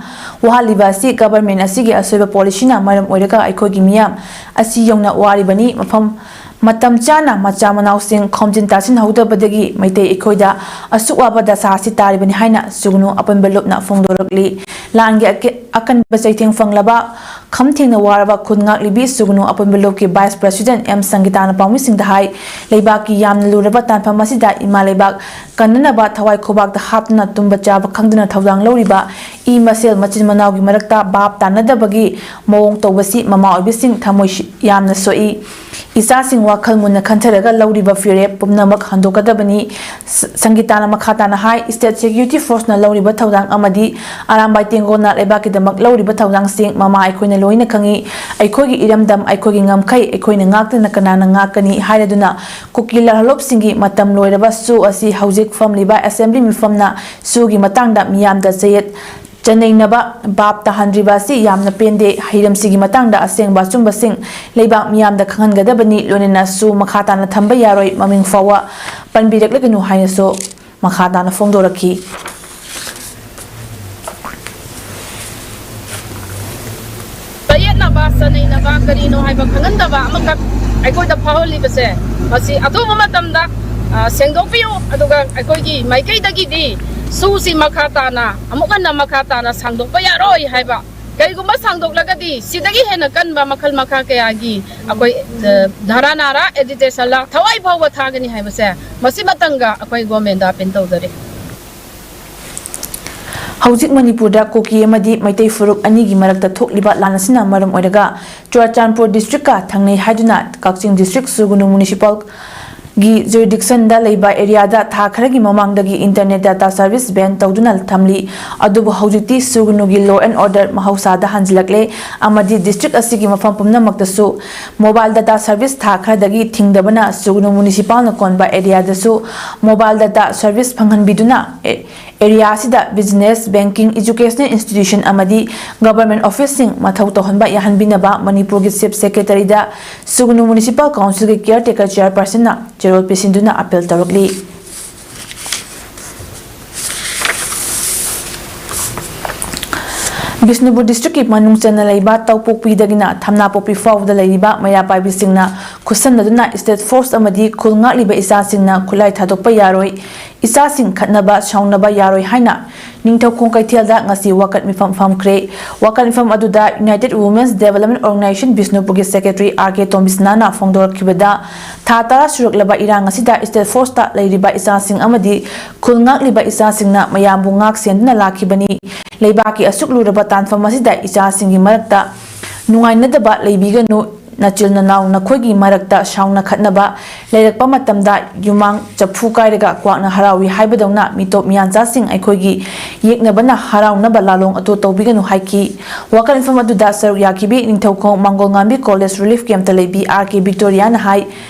ꯋꯥꯍꯜꯂꯤꯕ ꯑꯁꯤ ꯒꯚꯔꯟꯃꯦꯟ ꯑꯁꯤꯒꯤ ꯑꯁꯣꯏꯕ ꯄꯣꯂꯤꯁꯤꯅ ꯃꯔꯝ ꯑꯣꯏꯔꯒ ꯑꯩꯈꯣꯏꯒꯤ ꯃꯤꯌꯥꯝ ꯑꯁꯤ ꯌꯧꯅ ꯋꯥꯔꯤꯕꯅꯤ꯫ ꯃꯐꯝ ꯃꯇꯝ ꯆꯥꯅ ꯃꯆꯥ ꯃꯅꯥꯎꯁꯤꯡ ꯈꯣꯝꯖꯤꯟ ꯇꯥꯁꯤꯟꯍꯧꯗꯕꯗꯒꯤ ꯃꯩꯇꯩ ꯑꯩꯈꯣꯏꯗ ꯑꯁꯨꯛ ꯋꯥꯕ ꯗꯁꯥ ꯑꯁꯤ ꯇꯥꯔꯤꯕꯅꯤ ꯍꯥꯏꯅ ꯁꯨꯒꯅꯨ ꯑꯄꯨꯟꯕ ꯂꯨꯞꯅ ꯐꯣꯡꯗꯣꯔꯛꯂꯤ꯫ ꯂꯥꯟꯒꯤ ꯑꯀꯦ-, ꯑꯀꯟꯕ ꯆꯩꯊꯦꯡ ꯐꯪꯂꯕ ꯈꯝ ꯊꯦꯡꯅ ꯋꯥꯔꯕ ꯈꯨꯟ ꯉꯥꯛꯂꯤꯕꯤ ꯁꯨꯒꯅꯨ ꯑꯄꯨꯟꯕ ꯂꯨꯞꯀꯤ ꯚꯥꯏꯁ ꯄ꯭ꯔꯦꯁꯤꯗꯦꯟꯠ ꯑꯦꯝ ꯁꯪꯒꯤꯇꯥꯅ ꯄꯥꯎꯃꯤꯁꯤꯡꯗ ꯍꯥꯏ, ꯂꯩꯕꯥꯛꯀꯤ ꯌꯥꯝꯅ ꯂꯨꯔꯕ ꯇꯥꯟꯐꯝ ꯑꯁꯤꯗ ꯏꯃꯥ ꯂꯩꯕꯥꯛ ꯀꯟꯅꯅꯕ ꯊꯋꯥꯏ ꯈꯨꯕꯥꯛꯇ ꯍꯥꯞꯇꯨꯅ ꯇꯨꯝꯕ ꯆꯥꯕ ꯈꯪꯗꯅ ꯊꯧꯗꯥꯡ ꯂꯧꯔꯤꯕ ꯏ ꯃꯁꯦꯜ ꯃꯆꯤꯟ ꯃꯅꯥꯎꯒꯤ ꯃꯔꯛꯇ ꯚꯥꯞ ꯇꯥꯅꯗꯕꯒꯤ ꯃꯑꯣꯡ ꯇꯧꯕꯁꯤ ꯃꯃꯥ ꯑꯣꯏꯕꯤꯁꯤꯡ ꯊꯃꯣꯏ ꯁꯤ-, ꯌꯥꯝꯅ ꯁꯣꯛꯏ꯫ ꯏꯆꯥꯁꯤꯡ ꯋꯥꯈꯜ ꯃꯨꯟꯅ ꯈꯟꯊꯔꯒ ꯂꯧꯔꯤꯕ ꯐꯤꯔꯦꯞ ꯄꯨꯝꯅꯃꯛ ꯍꯟꯗꯣꯛꯀꯗꯕꯅꯤ꯫ ꯁ-, ꯁꯪꯒꯤꯇꯥꯅ ꯃꯈꯥ ꯇꯥꯅ ꯍꯥꯏ, ꯁ꯭ꯇꯦꯠ ꯁꯦꯀ꯭ꯌꯨꯔꯤꯇꯤ ꯐꯣꯔꯁꯅ ꯂꯧꯔꯤꯕ ꯊꯧꯗꯥꯡ ꯑꯃꯗꯤ ꯑꯔꯥꯝꯕꯥꯏ ꯇꯦꯡꯒꯣꯜꯅ ꯂꯩꯕꯥꯛꯀꯤꯗꯃꯛ ꯂꯧꯔꯤꯕ ꯊꯧꯗꯥꯡꯁꯤꯡ ꯃꯃꯥ ꯑꯩꯈꯣꯏꯅ ꯂꯣꯏꯅ ꯈꯪꯏ꯫ ꯑꯩꯈꯣꯏꯒꯤ ꯏꯔꯝꯗꯝ, ꯑꯩꯈꯣꯏꯒꯤ ꯉꯝꯈꯩ ꯑꯩꯈꯣꯏꯅ ꯉꯥꯛꯇꯅ ꯀꯅꯥꯅ ꯉꯥꯛꯀꯅꯤ ꯍꯥꯏꯔꯗꯨꯅ ꯀꯨꯀꯤ ꯂꯥꯜꯍꯧꯂꯨꯞꯁꯤꯡꯒꯤ ꯃꯇꯝ ꯂꯣꯏꯔꯕ ꯁꯨ ꯑꯁꯤ ꯍꯧꯖꯤꯛ ꯐꯝꯂꯤꯕ ꯑꯦꯁꯦꯝꯕ꯭ꯂꯤ ꯃꯤꯐꯝꯅ ꯁꯨꯒꯤ ꯃꯇꯥꯡꯗ ꯃꯤꯌꯥꯝꯗ ꯆꯌꯦꯠ ꯆꯅꯩꯅꯕ ꯚꯥꯞ ꯇꯥꯍꯟꯗ꯭ꯔꯤꯕ ꯑꯁꯤ ꯌꯥꯝꯅ ꯄꯦꯟꯗꯦ꯫ ꯍꯤꯔꯝꯁꯤꯒꯤ ꯃꯇꯥꯡꯗ ꯑꯁꯦꯡꯕ ꯑꯆꯨꯝꯕꯁꯤꯡ ꯂꯩꯕꯥꯛ ꯃꯤꯌꯥꯝꯗ ꯈꯪꯍꯟꯒꯗꯕꯅꯤ꯫ ꯂꯣꯏꯅꯅ ꯁꯨ ꯃꯈꯥ ꯇꯥꯅ ꯊꯝꯕ ꯌꯥꯔꯣꯏ, ꯃꯃꯤꯡ ꯐꯥꯎꯕ ꯄꯟꯕꯤꯔꯛꯂꯒꯅꯨ ꯍꯥꯏꯅꯁꯨ ꯃꯈꯥ ꯇꯥꯅ ꯐꯣꯡꯗꯣꯔꯛꯈꯤ꯫ ꯆꯌꯦꯠꯅꯕ, ꯆꯅꯩꯅꯕ ꯀꯔꯤꯅꯣ ꯍꯥꯏꯕ ꯈꯪꯍꯟꯗꯕ ꯑꯃꯈꯛ ꯑꯩꯈꯣꯏꯗ ꯐꯥꯎꯍꯜꯂꯤꯕꯁꯦ, ꯃꯁꯤ ꯑꯊꯨꯕ ꯃꯇꯝꯗ, ꯑ, ꯁꯦꯡꯗꯣꯛꯄꯤꯌꯨ꯫ ꯑꯗꯨꯒ ꯑꯩꯈꯣꯏꯒꯤ ꯃꯥꯏꯀꯩꯗꯒꯤꯗꯤ ꯁꯨꯁꯤ ꯃꯈꯥ ꯇꯥꯅ, ꯑꯃꯨꯛ ꯍꯟꯅ ꯃꯈꯥ ꯇꯥꯅ ꯁꯥꯡꯗꯣꯛꯄ ꯌꯥꯔꯣꯏ ꯍꯥꯏꯕ, ꯀꯔꯤꯒꯨꯝꯕ ꯁꯥꯡꯗꯣꯛꯂꯒꯗꯤ ꯁꯤꯗꯒꯤ ꯍꯦꯟꯅ ꯀꯟꯕ ꯃꯈꯜ ꯃꯈꯥ ꯀꯌꯥꯒꯤ ꯑꯩꯈꯣꯏ, ꯑ, ꯙꯔꯥ ꯅꯥꯔꯥ, ꯑꯦꯖꯤꯇꯦꯁꯟꯂ ꯊꯋꯥꯏ ꯐꯥꯎꯕ ꯊꯥꯒꯅꯤ ꯍꯥꯏꯕꯁꯦ ꯃꯁꯤꯃꯇꯪꯒ ꯑꯩꯈꯣꯏ ꯒꯣꯔꯃꯦꯟꯗ ꯑꯄꯤꯜ ꯇꯧꯖꯔꯤ꯫ ꯍꯧꯖꯤꯛ ꯃꯅꯤꯄꯨꯔꯗ ꯀꯨꯀꯤ ꯑꯃꯗꯤ ꯃꯩꯇꯩ ꯐꯨꯔꯨꯞ ꯑꯅꯤꯒꯤ ꯃꯔꯛꯇ ꯊꯣꯛꯂꯤꯕ ꯂꯥꯟ ꯑꯁꯤꯅ ꯃꯔꯝ ꯑꯣꯏꯔꯒ ꯆꯨꯔꯥꯆꯥꯟꯄꯨꯔ ꯗꯤꯁꯇ꯭ꯔꯤꯛꯀ ꯊꯪꯅꯩ ꯍꯥꯏꯗꯨꯅ ꯀꯛꯆꯤꯡ ꯗꯤꯁꯇ꯭ꯔꯤꯛ ꯁꯨꯒꯨꯅꯨ ꯃ꯭ꯌꯨꯅꯤꯁꯤꯄꯥꯜ ꯒꯤ ꯖꯨꯔꯤꯗꯤꯛꯁꯟꯗ ꯂꯩꯕ ꯑꯦꯔꯤꯌꯥꯗ ꯊꯥ ꯈꯔꯒꯤ ꯃꯃꯥꯡꯗꯒꯤ ꯏꯟꯇꯔꯅꯦꯠ ꯗꯥꯇꯥ ꯁꯔꯚꯤꯁ ꯕꯦꯟ ꯇꯧꯗꯨꯅ ꯊꯝꯂꯤ꯫ ꯑꯗꯨꯕꯨ ꯍꯧꯖꯤꯛꯇꯤ ꯁꯨꯒꯅꯨꯒꯤ ꯂꯣ ꯑꯦꯟ ꯑꯣꯔꯗꯔ ꯃꯍꯧꯁꯥꯗ ꯍꯟꯖꯤꯜꯂꯛꯂꯦ ꯑꯃꯗꯤ ꯗꯤꯁꯇ꯭ꯔꯤꯛ ꯑꯁꯤꯒꯤ ꯃꯐꯝ ꯄꯨꯝꯅꯃꯛꯇꯁꯨ ꯃꯣꯕꯥꯏꯜ ꯗꯥꯇꯥ ꯁꯔꯚꯤꯁ ꯊꯥ ꯈꯔꯗꯒꯤ ꯊꯤꯡꯗꯕꯅ ꯁꯨꯒꯅꯨ ꯃ꯭ꯌꯨꯅꯤꯁꯤꯄꯥꯜꯅ ꯀꯣꯟꯕ ꯑꯦꯔꯤꯌꯥꯗꯁꯨ ꯃꯣꯕꯥꯏꯜ ꯗꯥꯇꯥ ꯁꯔꯚꯤꯁ ꯐꯪꯍꯟꯕꯤꯗꯨꯅ ꯑꯦ-, ꯑꯦꯔꯤꯌꯥ ꯑꯁꯤꯗ ꯕꯤꯖꯤꯅꯦꯁ, ꯕꯦꯡꯀꯤꯡ, ꯏꯖꯨꯀꯦꯁꯅꯦꯜ ꯏꯟꯁꯇꯤꯇ꯭ꯌꯨꯁꯟ ꯑꯃꯗꯤ ꯒꯚꯔꯟꯃꯦꯟꯠ ꯑꯣꯐꯤꯁꯁꯤꯡ ꯃꯊꯧ ꯇꯧꯍꯟꯕ ꯌꯥꯍꯟꯕꯤꯅꯕ ꯃꯅꯤꯄꯨꯔꯒꯤ ꯆꯤꯐ ꯁꯦꯀ꯭ꯔꯦꯇꯔꯤꯗ ꯁꯨꯒꯅꯨ ꯃ꯭ꯌꯨꯅꯤꯁꯤꯄꯥꯜ ꯀꯥꯎꯟꯁꯤꯜꯒꯤ ꯀꯤꯌꯔ ꯇꯦꯀꯔ ꯆꯤꯌꯔꯄꯔꯁꯟꯅ ꯆꯦꯔꯣꯜ ꯄꯤꯁꯤꯟꯗꯨꯅ ꯑꯥꯄꯤꯜ ꯇꯧꯔꯛꯂꯤ꯫ ꯕꯤꯁꯅꯨꯄꯨꯔ ꯗꯤꯁꯇ꯭ꯔꯤꯛꯀꯤ ꯃꯅꯨꯡ ꯆꯟꯅ ꯂꯩꯕ ꯇꯧꯄꯣꯛꯄꯤꯗꯒꯤꯅ ꯊꯝꯅꯥꯄꯣꯛꯄꯤ ꯐꯥꯎꯕꯗ ꯂꯩꯔꯤꯕ ꯃꯩꯔꯥ ꯄꯥꯏꯕꯤꯁꯤꯡꯅ ꯈꯨꯠꯁꯝꯅꯗꯨꯅ ꯁ꯭ꯇꯦꯠ ꯐꯣꯔꯁ ꯑꯃꯗꯤ ꯈꯨꯜ ꯉꯥꯛꯂꯤꯕ ꯏꯆꯥꯁꯤꯡꯅ ꯈꯨꯠꯂꯥꯏ ꯊꯥꯗꯣꯛꯄ ꯌꯥꯔꯣꯏ, ꯏꯆꯥꯁꯤꯡ ꯈꯠꯅꯕ ꯁꯥꯎꯅꯕ ꯌꯥꯔꯣꯏ ꯍꯥꯏꯅ ꯅꯤꯡꯊꯧꯈꯣꯡ ꯀꯩꯊꯦꯜꯗ ꯉꯁꯤ ꯋꯥꯀꯠ ꯃꯤꯐꯝ ꯐꯝꯈ꯭ꯔꯦ꯫ ꯋꯥꯀꯠ ꯃꯤꯐꯝ ꯑꯗꯨꯗ United Women's Development Organization ꯕꯤꯁꯅꯨꯄꯨꯔꯒꯤ ꯁꯦꯀ꯭ꯔꯦꯇꯔꯤ ꯑꯥꯔ ꯀꯦ ꯇꯣꯝꯕꯤꯁꯅꯥꯅ ꯐꯣꯡꯗꯣꯔꯛꯈꯤꯕꯗ, ꯊꯥ ꯇꯔꯥ ꯁꯨꯔꯛꯂꯕ ꯏꯔꯥꯡ ꯑꯁꯤꯗ ꯁ꯭ꯇꯦꯠ ꯐꯣꯔꯁꯇ ꯂꯩꯔꯤꯕ ꯏꯆꯥꯁꯤꯡ ꯑꯃꯗꯤ ꯈꯨꯜ ꯉꯥꯛꯂꯤꯕ ꯏꯆꯥꯁꯤꯡꯅ ꯃꯌꯥꯝꯕꯨ ꯉꯥꯛ ꯁꯦꯟꯗꯨꯅ ꯂꯥꯛꯈꯤꯕꯅꯤ꯫ ꯂꯩꯕꯥꯛꯀꯤ ꯑꯁꯨꯛ ꯂꯨꯔꯕ ꯇꯥꯟꯐꯝ ꯑꯁꯤꯗ ꯏꯆꯥꯁꯤꯡꯒꯤ ꯃꯔꯛꯇ ꯅꯨꯡꯉꯥꯏꯅꯗꯕ ꯂꯩꯕꯤꯒꯅꯨ꯫ ꯅꯆꯤꯜ ꯅꯅꯥꯎ ꯅꯈꯣꯏꯒꯤ ꯃꯔꯛꯇ ꯁꯥꯎꯅ ꯈꯠꯅꯕ ꯂꯩꯔꯛꯄ ꯃꯇꯝꯗ ꯌꯨꯃꯥꯡ ꯆꯐꯨ ꯀꯥꯏꯔꯒ ꯀ꯭ꯋꯥꯛꯅ ꯍꯔꯥꯎꯏ ꯍꯥꯏꯕꯗꯧꯅ ꯃꯤꯇꯣꯞ ꯃꯤꯌꯥꯟꯆꯥꯁꯤꯡ ꯑꯩꯈꯣꯏꯒꯤ ꯌꯦꯛꯅꯕꯅ ꯍꯔꯥꯎꯅꯕ ꯂꯥꯂꯣꯡ ꯑꯗꯨ ꯇꯧꯕꯤꯒꯅꯨ ꯍꯥꯏꯈꯤ꯫ ꯋꯥꯀꯠ ꯃꯤꯐꯝ ꯑꯗꯨꯗ ꯁꯔꯨꯛ ꯌꯥꯈꯤꯕꯤ ꯅꯤꯡꯊꯧꯈꯣꯡ ꯃꯥꯡꯒꯣꯜꯉꯥꯟꯕꯤ ꯀꯣꯂꯦꯖ ꯔꯤꯂꯤꯐ ꯀꯦꯝꯞꯇ ꯂꯩꯕꯤ ꯑꯥꯔ ꯀꯦ ꯚꯤꯛꯇꯣꯔꯤꯌꯥꯅ ꯍꯥꯏ,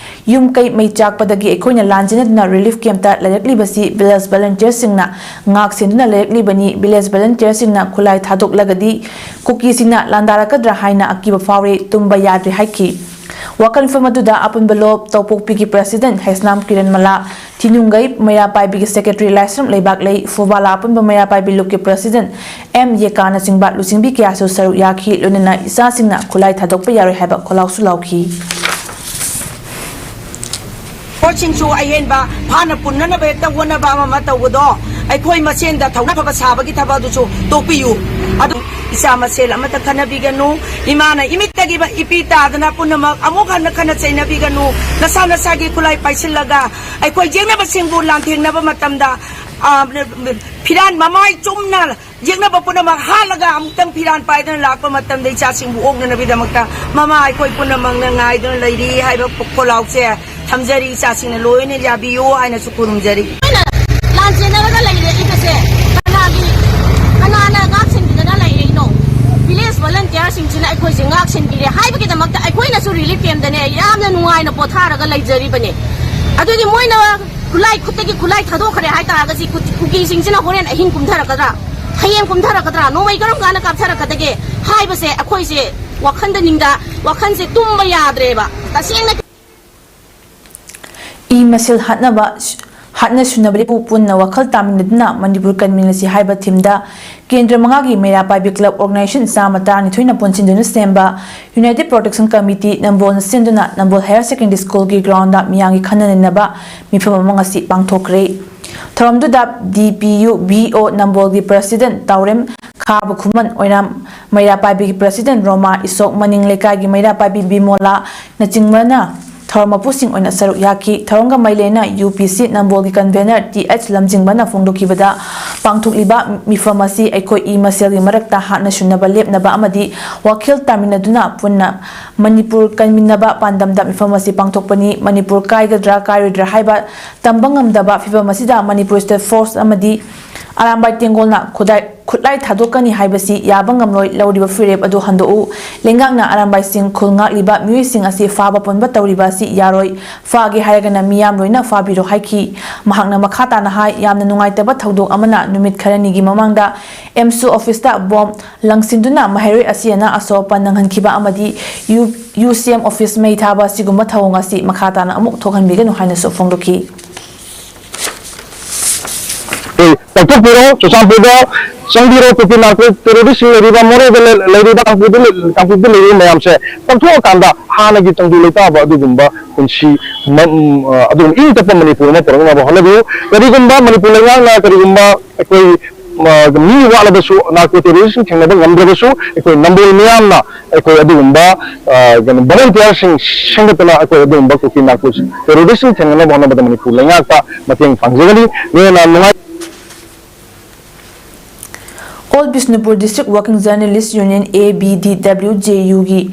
ꯌꯨꯝ ꯀꯩ ꯃꯩ ꯆꯥꯛꯄꯗꯒꯤ ꯑꯩꯈꯣꯏꯅ ꯂꯥꯟꯖꯦꯟꯅꯗꯨꯅ ꯔꯤꯂꯤꯐ ꯀꯦꯝꯞꯇ ꯂꯩꯔꯛꯂꯤꯕꯁꯤ ꯚꯤꯂꯦꯖ ꯚꯣꯂꯨꯟꯇꯤꯌꯔꯁꯤꯡꯅ ꯉꯥꯛ ꯁꯦꯟꯗꯨꯅ ꯂꯩꯔꯛꯂꯤꯕꯅꯤ꯫ ꯚꯤꯂꯦꯖ ꯚꯣꯂꯨꯟꯇꯤꯌꯔꯁꯤꯡꯅ ꯈꯨꯠꯂꯥꯏ ꯊꯥꯗꯣꯛꯂꯒꯗꯤ ꯀꯨꯀꯤꯁꯤꯡꯅ ꯂꯥꯟꯗꯥꯔꯛꯀꯗ꯭ꯔꯥ ꯍꯥꯏꯅ ꯑꯀꯤꯕ ꯐꯥꯎꯔꯦ, ꯇꯨꯝꯕ ꯌꯥꯗ꯭ꯔꯦ ꯍꯥꯏꯈꯤ꯫ ꯋꯥꯀꯠ ꯃꯤꯐꯝ ꯑꯗꯨꯗ ꯑꯄꯨꯟꯕ ꯂꯣꯞ ꯇꯧꯄꯣꯛꯄꯤꯒꯤ ꯄ꯭ꯔꯦꯁꯤꯗꯦꯟꯠ ꯍꯩꯁꯅꯥꯝ ꯀꯤꯔꯟ ꯃꯂꯥ, ꯊꯤꯅꯨꯡꯒꯩ ꯃꯩꯔꯥ ꯄꯥꯏꯕꯤꯒꯤ ꯁꯦꯀ꯭ꯔꯦꯇꯔꯤ ꯂꯥꯏꯁ꯭ꯔꯝ ꯂꯩꯕꯥꯛꯂꯩ, ꯐꯨꯕꯥꯂꯥ ꯑꯄꯨꯟꯕ ꯃꯩꯔꯥ ꯄꯥꯏꯕꯤ ꯂꯨꯞꯀꯤ ꯄ꯭ꯔꯦꯁꯤꯗꯦꯟꯠ ꯑꯦꯝ ꯌꯦꯀꯥꯅꯆꯤꯡꯕ ꯂꯨꯆꯤꯡꯕꯤ ꯀꯌꯥꯁꯨ ꯁꯔꯨꯛ ꯌꯥꯈꯤ꯫ ꯂꯣꯏꯅꯅ ꯏꯆꯥꯁꯤꯡꯅ ꯈꯨꯠꯂꯥꯏ ꯊꯥꯗꯣꯛꯄ ꯌꯥꯔꯣꯏ ꯍꯥꯏꯕ ꯈꯣꯜꯂꯥꯎꯁꯨ ꯂꯥꯎꯈꯤ꯫ ꯄꯣꯠꯁꯤꯡꯁꯨ ꯑꯍꯦꯟꯕ ꯐꯥꯅ ꯄꯨꯟꯅꯅꯕ ꯍꯦꯛꯇ ꯍꯣꯠꯅꯕ ꯑꯃ ꯑꯃ ꯇꯧꯕꯗꯣ, ꯑꯩꯈꯣꯏ ꯃꯁꯦꯟꯗ ꯊꯧꯅꯥ ꯐꯕ ꯁꯥꯕꯒꯤ ꯊꯕꯛ ꯑꯗꯨꯁꯨ ꯇꯣꯛꯄꯤꯌꯨ꯫ ꯑꯗꯨ ꯏꯆꯥ ꯃꯁꯦꯜ ꯑꯃꯠꯇ ꯈꯠꯅꯕꯤꯒꯅꯨ꯫ ꯏꯃꯥꯅ ꯏꯃꯤꯠꯇꯒꯤ ꯏꯄꯤ ꯇꯥꯗꯅ ꯄꯨꯝꯅꯃꯛ ꯑꯃꯨꯛ ꯍꯟꯅ ꯈꯠꯅ ꯆꯩꯅꯕꯤꯒꯅꯨ꯫ ꯅꯁꯥ ꯅꯁꯥꯒꯤ ꯈꯨꯠꯂꯥꯏ ꯄꯥꯏꯁꯤꯜꯂꯒ ꯑꯩꯈꯣꯏ ꯌꯦꯛꯅꯕꯁꯤꯡꯕꯨ ꯂꯥꯟꯊꯦꯡꯅꯕ ꯃꯇꯝꯗ, ꯑ, ꯐꯤꯔꯥꯟ ꯃꯃꯥꯏ ꯆꯨꯝꯅ ꯌꯦꯛꯅꯕ ꯄꯨꯝꯅꯃꯛ ꯍꯥꯠꯂꯒ ꯑꯃꯨꯛꯇꯪ ꯐꯤꯔꯥꯟ ꯄꯥꯏꯗꯨꯅ ꯂꯥꯛꯄ ꯃꯇꯝꯗ ꯏꯆꯥꯁꯤꯡꯕꯨ ꯑꯣꯛꯅꯅꯕꯒꯤꯗꯃꯛꯇ ꯃꯃꯥ ꯑꯩꯈꯣꯏ ꯄꯨꯝꯅꯃꯛꯅ ꯉꯥꯏꯗꯨꯅ ꯂꯩꯔꯤ ꯍꯥꯏꯕ ꯈꯣꯜꯂꯥꯎꯁꯦ ꯊꯝꯖꯔꯤ꯫ ꯏꯆꯥꯁꯤꯡꯅ ꯂꯣꯏꯅ ꯌꯥꯕꯤꯌꯨ ꯍꯥꯏꯅꯁꯨ ꯈꯨꯔꯨꯝꯖꯔꯤ꯫ ꯂꯥꯟꯖꯦꯟꯅꯔꯒ ꯂꯩꯔꯛꯏꯕꯁꯦ ꯀꯅꯥꯒꯤ, ꯀꯅꯥꯅ ꯉꯥꯛ ꯁꯦꯟꯕꯤꯗꯅ ꯂꯩꯔꯛꯏꯅꯣ? Village volunteerꯁꯤꯡꯁꯤꯅ ꯑꯩꯈꯣꯏꯁꯦ ꯉꯥꯛ ꯁꯦꯟꯕꯤꯔꯦ ꯍꯥꯏꯕꯒꯤꯗꯃꯛꯇ ꯑꯩꯈꯣꯏꯅꯁꯨ relief campꯇꯅꯦ ꯌꯥꯝꯅ ꯅꯨꯡꯉꯥꯏꯅ ꯄꯣꯊꯥꯔꯒ ꯂꯩꯖꯔꯤꯕꯅꯦ꯫ ꯑꯗꯨꯗꯤ ꯃꯣꯏꯅ ꯈꯨꯠꯂꯥꯏ, ꯈꯨꯠꯇꯒꯤ ꯈꯨꯠꯂꯥꯏ ꯊꯥꯗꯣꯛꯈ꯭ꯔꯦ ꯍꯥꯏꯇꯥꯔꯒꯗꯤ ꯀꯨ-, ꯀꯨꯀꯤꯁꯤꯡꯁꯤꯅ ꯍꯣꯔꯦꯟ ꯑꯍꯤꯡ ꯀꯨꯝꯊꯔꯛꯀꯗ꯭ꯔꯥ, ꯍꯌꯦꯡ ꯀꯨꯝꯊꯔꯛꯀꯗ꯭ꯔꯥ, ꯅꯣꯡꯃꯩ ꯀꯔꯝ ꯀꯥꯟꯗ ꯀꯥꯞꯊꯔꯛꯀꯗꯒꯦ ꯍꯥꯏꯕꯁꯦ ꯑꯩꯈꯣꯏꯁꯦ ꯋꯥꯈꯟꯗ ꯅꯤꯡꯗ, ꯋꯥꯈꯟꯁꯦ ꯇꯨꯝꯕ ꯌꯥꯗ꯭ꯔꯦꯕ ꯇꯁꯦꯡꯅ꯫ ꯏ ꯃꯁꯦꯜ ꯍꯥꯠꯅꯕ, ꯍꯥꯠꯅ ꯁꯨꯅꯕ ꯂꯦꯞꯄꯨ, ꯄꯨꯟꯅ ꯋꯥꯈꯜ ꯇꯥꯃꯤꯟꯅꯗꯨꯅ ꯃꯅꯤꯄꯨꯔ ꯀꯟꯃꯤꯟꯅꯁꯤ ꯍꯥꯏꯕ themeꯗ ꯀꯦꯟꯗ꯭ꯔ ꯃꯉꯥꯒꯤ ꯃꯩꯔꯥ ꯄꯥꯏꯕꯤ club organization ꯆꯥꯝꯃ ꯇꯔꯥꯅꯤꯊꯣꯏꯅ ꯄꯨꯟꯁꯤꯟꯗꯨꯅ ꯁꯦꯝꯕ United Protection Committee ꯅꯝꯕꯣꯜꯅ ꯁꯤꯟꯗꯨꯅ ꯅꯝꯕꯣꯜ Higher Secondary Schoolꯒꯤ groundꯗ ꯃꯤꯌꯥꯝꯒꯤ ꯈꯟꯅ ꯅꯩꯅꯕ ꯃꯤꯐꯝ ꯑꯃ ꯉꯁꯤ ꯄꯥꯡꯊꯣꯛꯈ꯭ꯔꯦ꯫ ꯊꯧꯔꯝꯗꯨꯗ D P U V O ꯅꯝꯕꯣꯜꯒꯤ president ꯇꯥꯎꯔꯦꯝ ꯈꯥꯕ ꯈꯨꯃꯟ, ꯑꯣꯏꯅꯥꯝ ꯃꯩꯔꯥ ꯄꯥꯏꯕꯤꯒꯤ president ꯔꯣꯃꯥ, ꯏꯁꯣꯛ ꯃꯅꯤꯡ ꯂꯩꯀꯥꯏꯒꯤ ꯃꯩꯔꯥ ꯄꯥꯏꯕꯤ ꯕꯤꯃꯣꯂꯥꯅꯆꯤꯡꯕꯅ ꯊꯧꯔꯝ ꯃꯄꯨꯁꯤꯡ ꯑꯣꯏꯅ ꯁꯔꯨꯛ ꯌꯥꯈꯤ꯫ ꯊꯧꯔꯝꯒ ꯃꯩꯂꯦꯅ U P C ꯅꯝꯕꯣꯜꯒꯤ convener T H ꯂꯝꯖꯤꯡꯕꯅ ꯐꯣꯡꯗꯣꯛꯈꯤꯕꯗ, ꯄꯥꯡꯊꯣꯛꯂꯤꯕ ꯃꯤꯐꯝ ꯑꯁꯤ ꯑꯩꯈꯣꯏ ꯏ ꯃꯁꯦꯜꯒꯤ ꯃꯔꯛꯇ ꯍꯥꯠꯅ ꯁꯨꯅꯕ ꯂꯦꯞꯅꯕ ꯑꯃꯗꯤ ꯋꯥꯈꯜ ꯇꯥꯃꯤꯟꯅꯗꯨꯅ ꯄꯨꯟꯅ ꯃꯅꯤꯄꯨꯔ ꯀꯟꯃꯤꯟꯅꯕ ꯄꯥꯟꯗꯝꯗ ꯃꯤꯐꯝ ꯑꯁꯤ ꯄꯥꯡꯊꯣꯛꯄꯅꯤ꯫ ꯃꯅꯤꯄꯨꯔ ꯀꯥꯏꯒꯗ꯭ꯔꯥ ꯀꯥꯏꯔꯣꯏꯗ꯭ꯔꯥ ꯍꯥꯏꯕ ꯇꯝꯕ ꯉꯝꯗꯕ ꯐꯤꯚꯝ ꯑꯁꯤꯗ ꯃꯅꯤꯄꯨꯔ State Force ꯑꯃꯗꯤ ꯑꯔꯥꯝꯕꯥꯏ ꯇꯦꯡꯒꯣꯜꯅ ꯈꯨꯗꯥꯏ-, ꯈꯨꯠꯂꯥꯏ ꯊꯥꯗꯣꯛꯀꯅꯤ ꯍꯥꯏꯕꯁꯤ ꯌꯥꯕ ꯉꯝꯂꯣꯏ꯫ ꯂꯧꯔꯤꯕ ꯐꯤꯔꯦꯞ ꯑꯗꯨ ꯍꯟꯗꯣꯛꯎ꯫ ꯂꯩꯉꯥꯛꯅ ꯑꯔꯥꯝꯕꯥꯏꯁꯤꯡ ꯈꯨꯜ ꯉꯥꯛꯂꯤꯕ ꯃꯤꯑꯣꯏꯁꯤꯡ ꯑꯁꯤ ꯐꯥꯕ ꯄꯨꯟꯕ ꯇꯧꯔꯤꯕ ꯑꯁꯤ ꯌꯥꯔꯣꯏ꯫ ꯐꯥꯒꯦ ꯍꯥꯏꯔꯒꯅ ꯃꯤꯌꯥꯝ ꯂꯣꯏꯅ ꯐꯥꯕꯤꯔꯣ ꯍꯥꯏꯈꯤ꯫ ꯃꯍꯥꯛꯅ ꯃꯈꯥ ꯇꯥꯅ ꯍꯥꯏ, ꯌꯥꯝꯅ ꯅꯨꯡꯉꯥꯏꯇꯕ ꯊꯧꯗꯣꯛ ꯑꯃꯅ ꯅꯨꯃꯤꯠ ꯈꯔꯅꯤꯒꯤ ꯃꯃꯥꯡꯗ ꯑꯦꯝꯁꯨ officeꯇ bomb ꯂꯪꯁꯤꯟꯗꯨꯅ ꯃꯍꯩꯔꯣꯏ ꯑꯁꯤ ꯑꯅꯥ ꯑꯁꯣꯛ ꯑꯄꯟ ꯅꯪꯍꯟꯈꯤꯕ ꯑꯃꯗꯤ U-, U C M office ꯃꯩ ꯊꯥꯕ ꯑꯁꯤꯒꯨꯝꯕ ꯊꯧꯑꯣꯡ ꯑꯁꯤ ꯃꯈꯥ ꯇꯥꯅ ꯑꯃꯨꯛ ꯊꯣꯛꯍꯟꯕꯤꯒꯅꯨ ꯍꯥꯏꯅꯁꯨ ꯐꯣꯡꯗꯣꯛꯈꯤ꯫ ꯑꯩꯈꯣꯏ ꯀꯛꯊꯣꯛꯄꯤꯔꯣ, ꯆꯨꯔꯆꯥꯟꯄꯨꯔꯗ ꯆꯪꯕꯤꯔꯣ, ꯀꯨꯀꯤ narco terroristꯁꯤꯡ ꯂꯩꯔꯤꯕ, ꯃꯣꯔꯦꯗ ꯂꯩ-, ꯂꯩꯔꯤꯕ, ꯀꯥꯡꯄꯣꯛꯄꯤꯗ ꯂꯩ-, ꯀꯥꯡꯄꯣꯛꯄꯤꯗ ꯂꯩꯔꯤꯕ ꯃꯌꯥꯝꯁꯦ ꯀꯛꯊꯣꯛꯑꯀꯥꯟꯗ ꯍꯥꯟꯅꯒꯤ ꯇꯪꯗꯨ ꯂꯩꯇꯥꯕ ꯑꯗꯨꯒꯨꯝꯕ ꯄꯨꯟꯁꯤ ꯃ-, ꯎꯝ, ꯑ, ꯑꯗꯨꯒꯨꯝꯕ ꯏꯪ ꯇꯞꯄ ꯃꯅꯤꯄꯨꯔ ꯑꯃ ꯄꯨꯔꯛꯅꯕ ꯍꯣꯠꯅꯕꯤꯌꯨ꯫ ꯀꯔꯤꯒꯨꯝꯕ ꯃꯅꯤꯄꯨꯔ ꯂꯩꯉꯥꯛꯅ ꯀꯔꯤꯒꯨꯝꯕ ꯑꯩꯈꯣꯏ, ꯑ, ꯃꯤ ꯋꯥꯠꯂꯕꯁꯨ, narco terroristꯁꯤꯡ ꯊꯦꯡꯅꯕ ꯉꯝꯗ꯭ꯔꯕꯁꯨ, ꯑꯩꯈꯣꯏ ꯅꯝꯕꯣꯜ ꯃꯤꯌꯥꯝꯅ ꯑꯩꯈꯣꯏ ꯑꯗꯨꯒꯨꯝꯕ, ꯑ, ꯀꯩꯅꯣ, volunteerꯁꯤꯡ ꯁꯦꯝꯒꯠꯇꯨꯅ ꯑꯩꯈꯣꯏ ꯑꯗꯨꯒꯨꯝꯕ ꯀꯨꯀꯤ narco terroristꯁꯤꯡ ꯊꯦꯡꯅꯅꯕ ꯍꯣꯠꯅꯕꯗ ꯃꯅꯤꯄꯨꯔ ꯂꯩꯉꯥꯛꯇ ꯃꯇꯦꯡ ꯄꯥꯡꯖꯒꯅꯤ꯫ ꯂꯣꯏꯅꯅ ꯅꯨꯡꯉꯥꯏ- All Bishnupur District Working Journalist Union, A B D W J Uꯒꯤ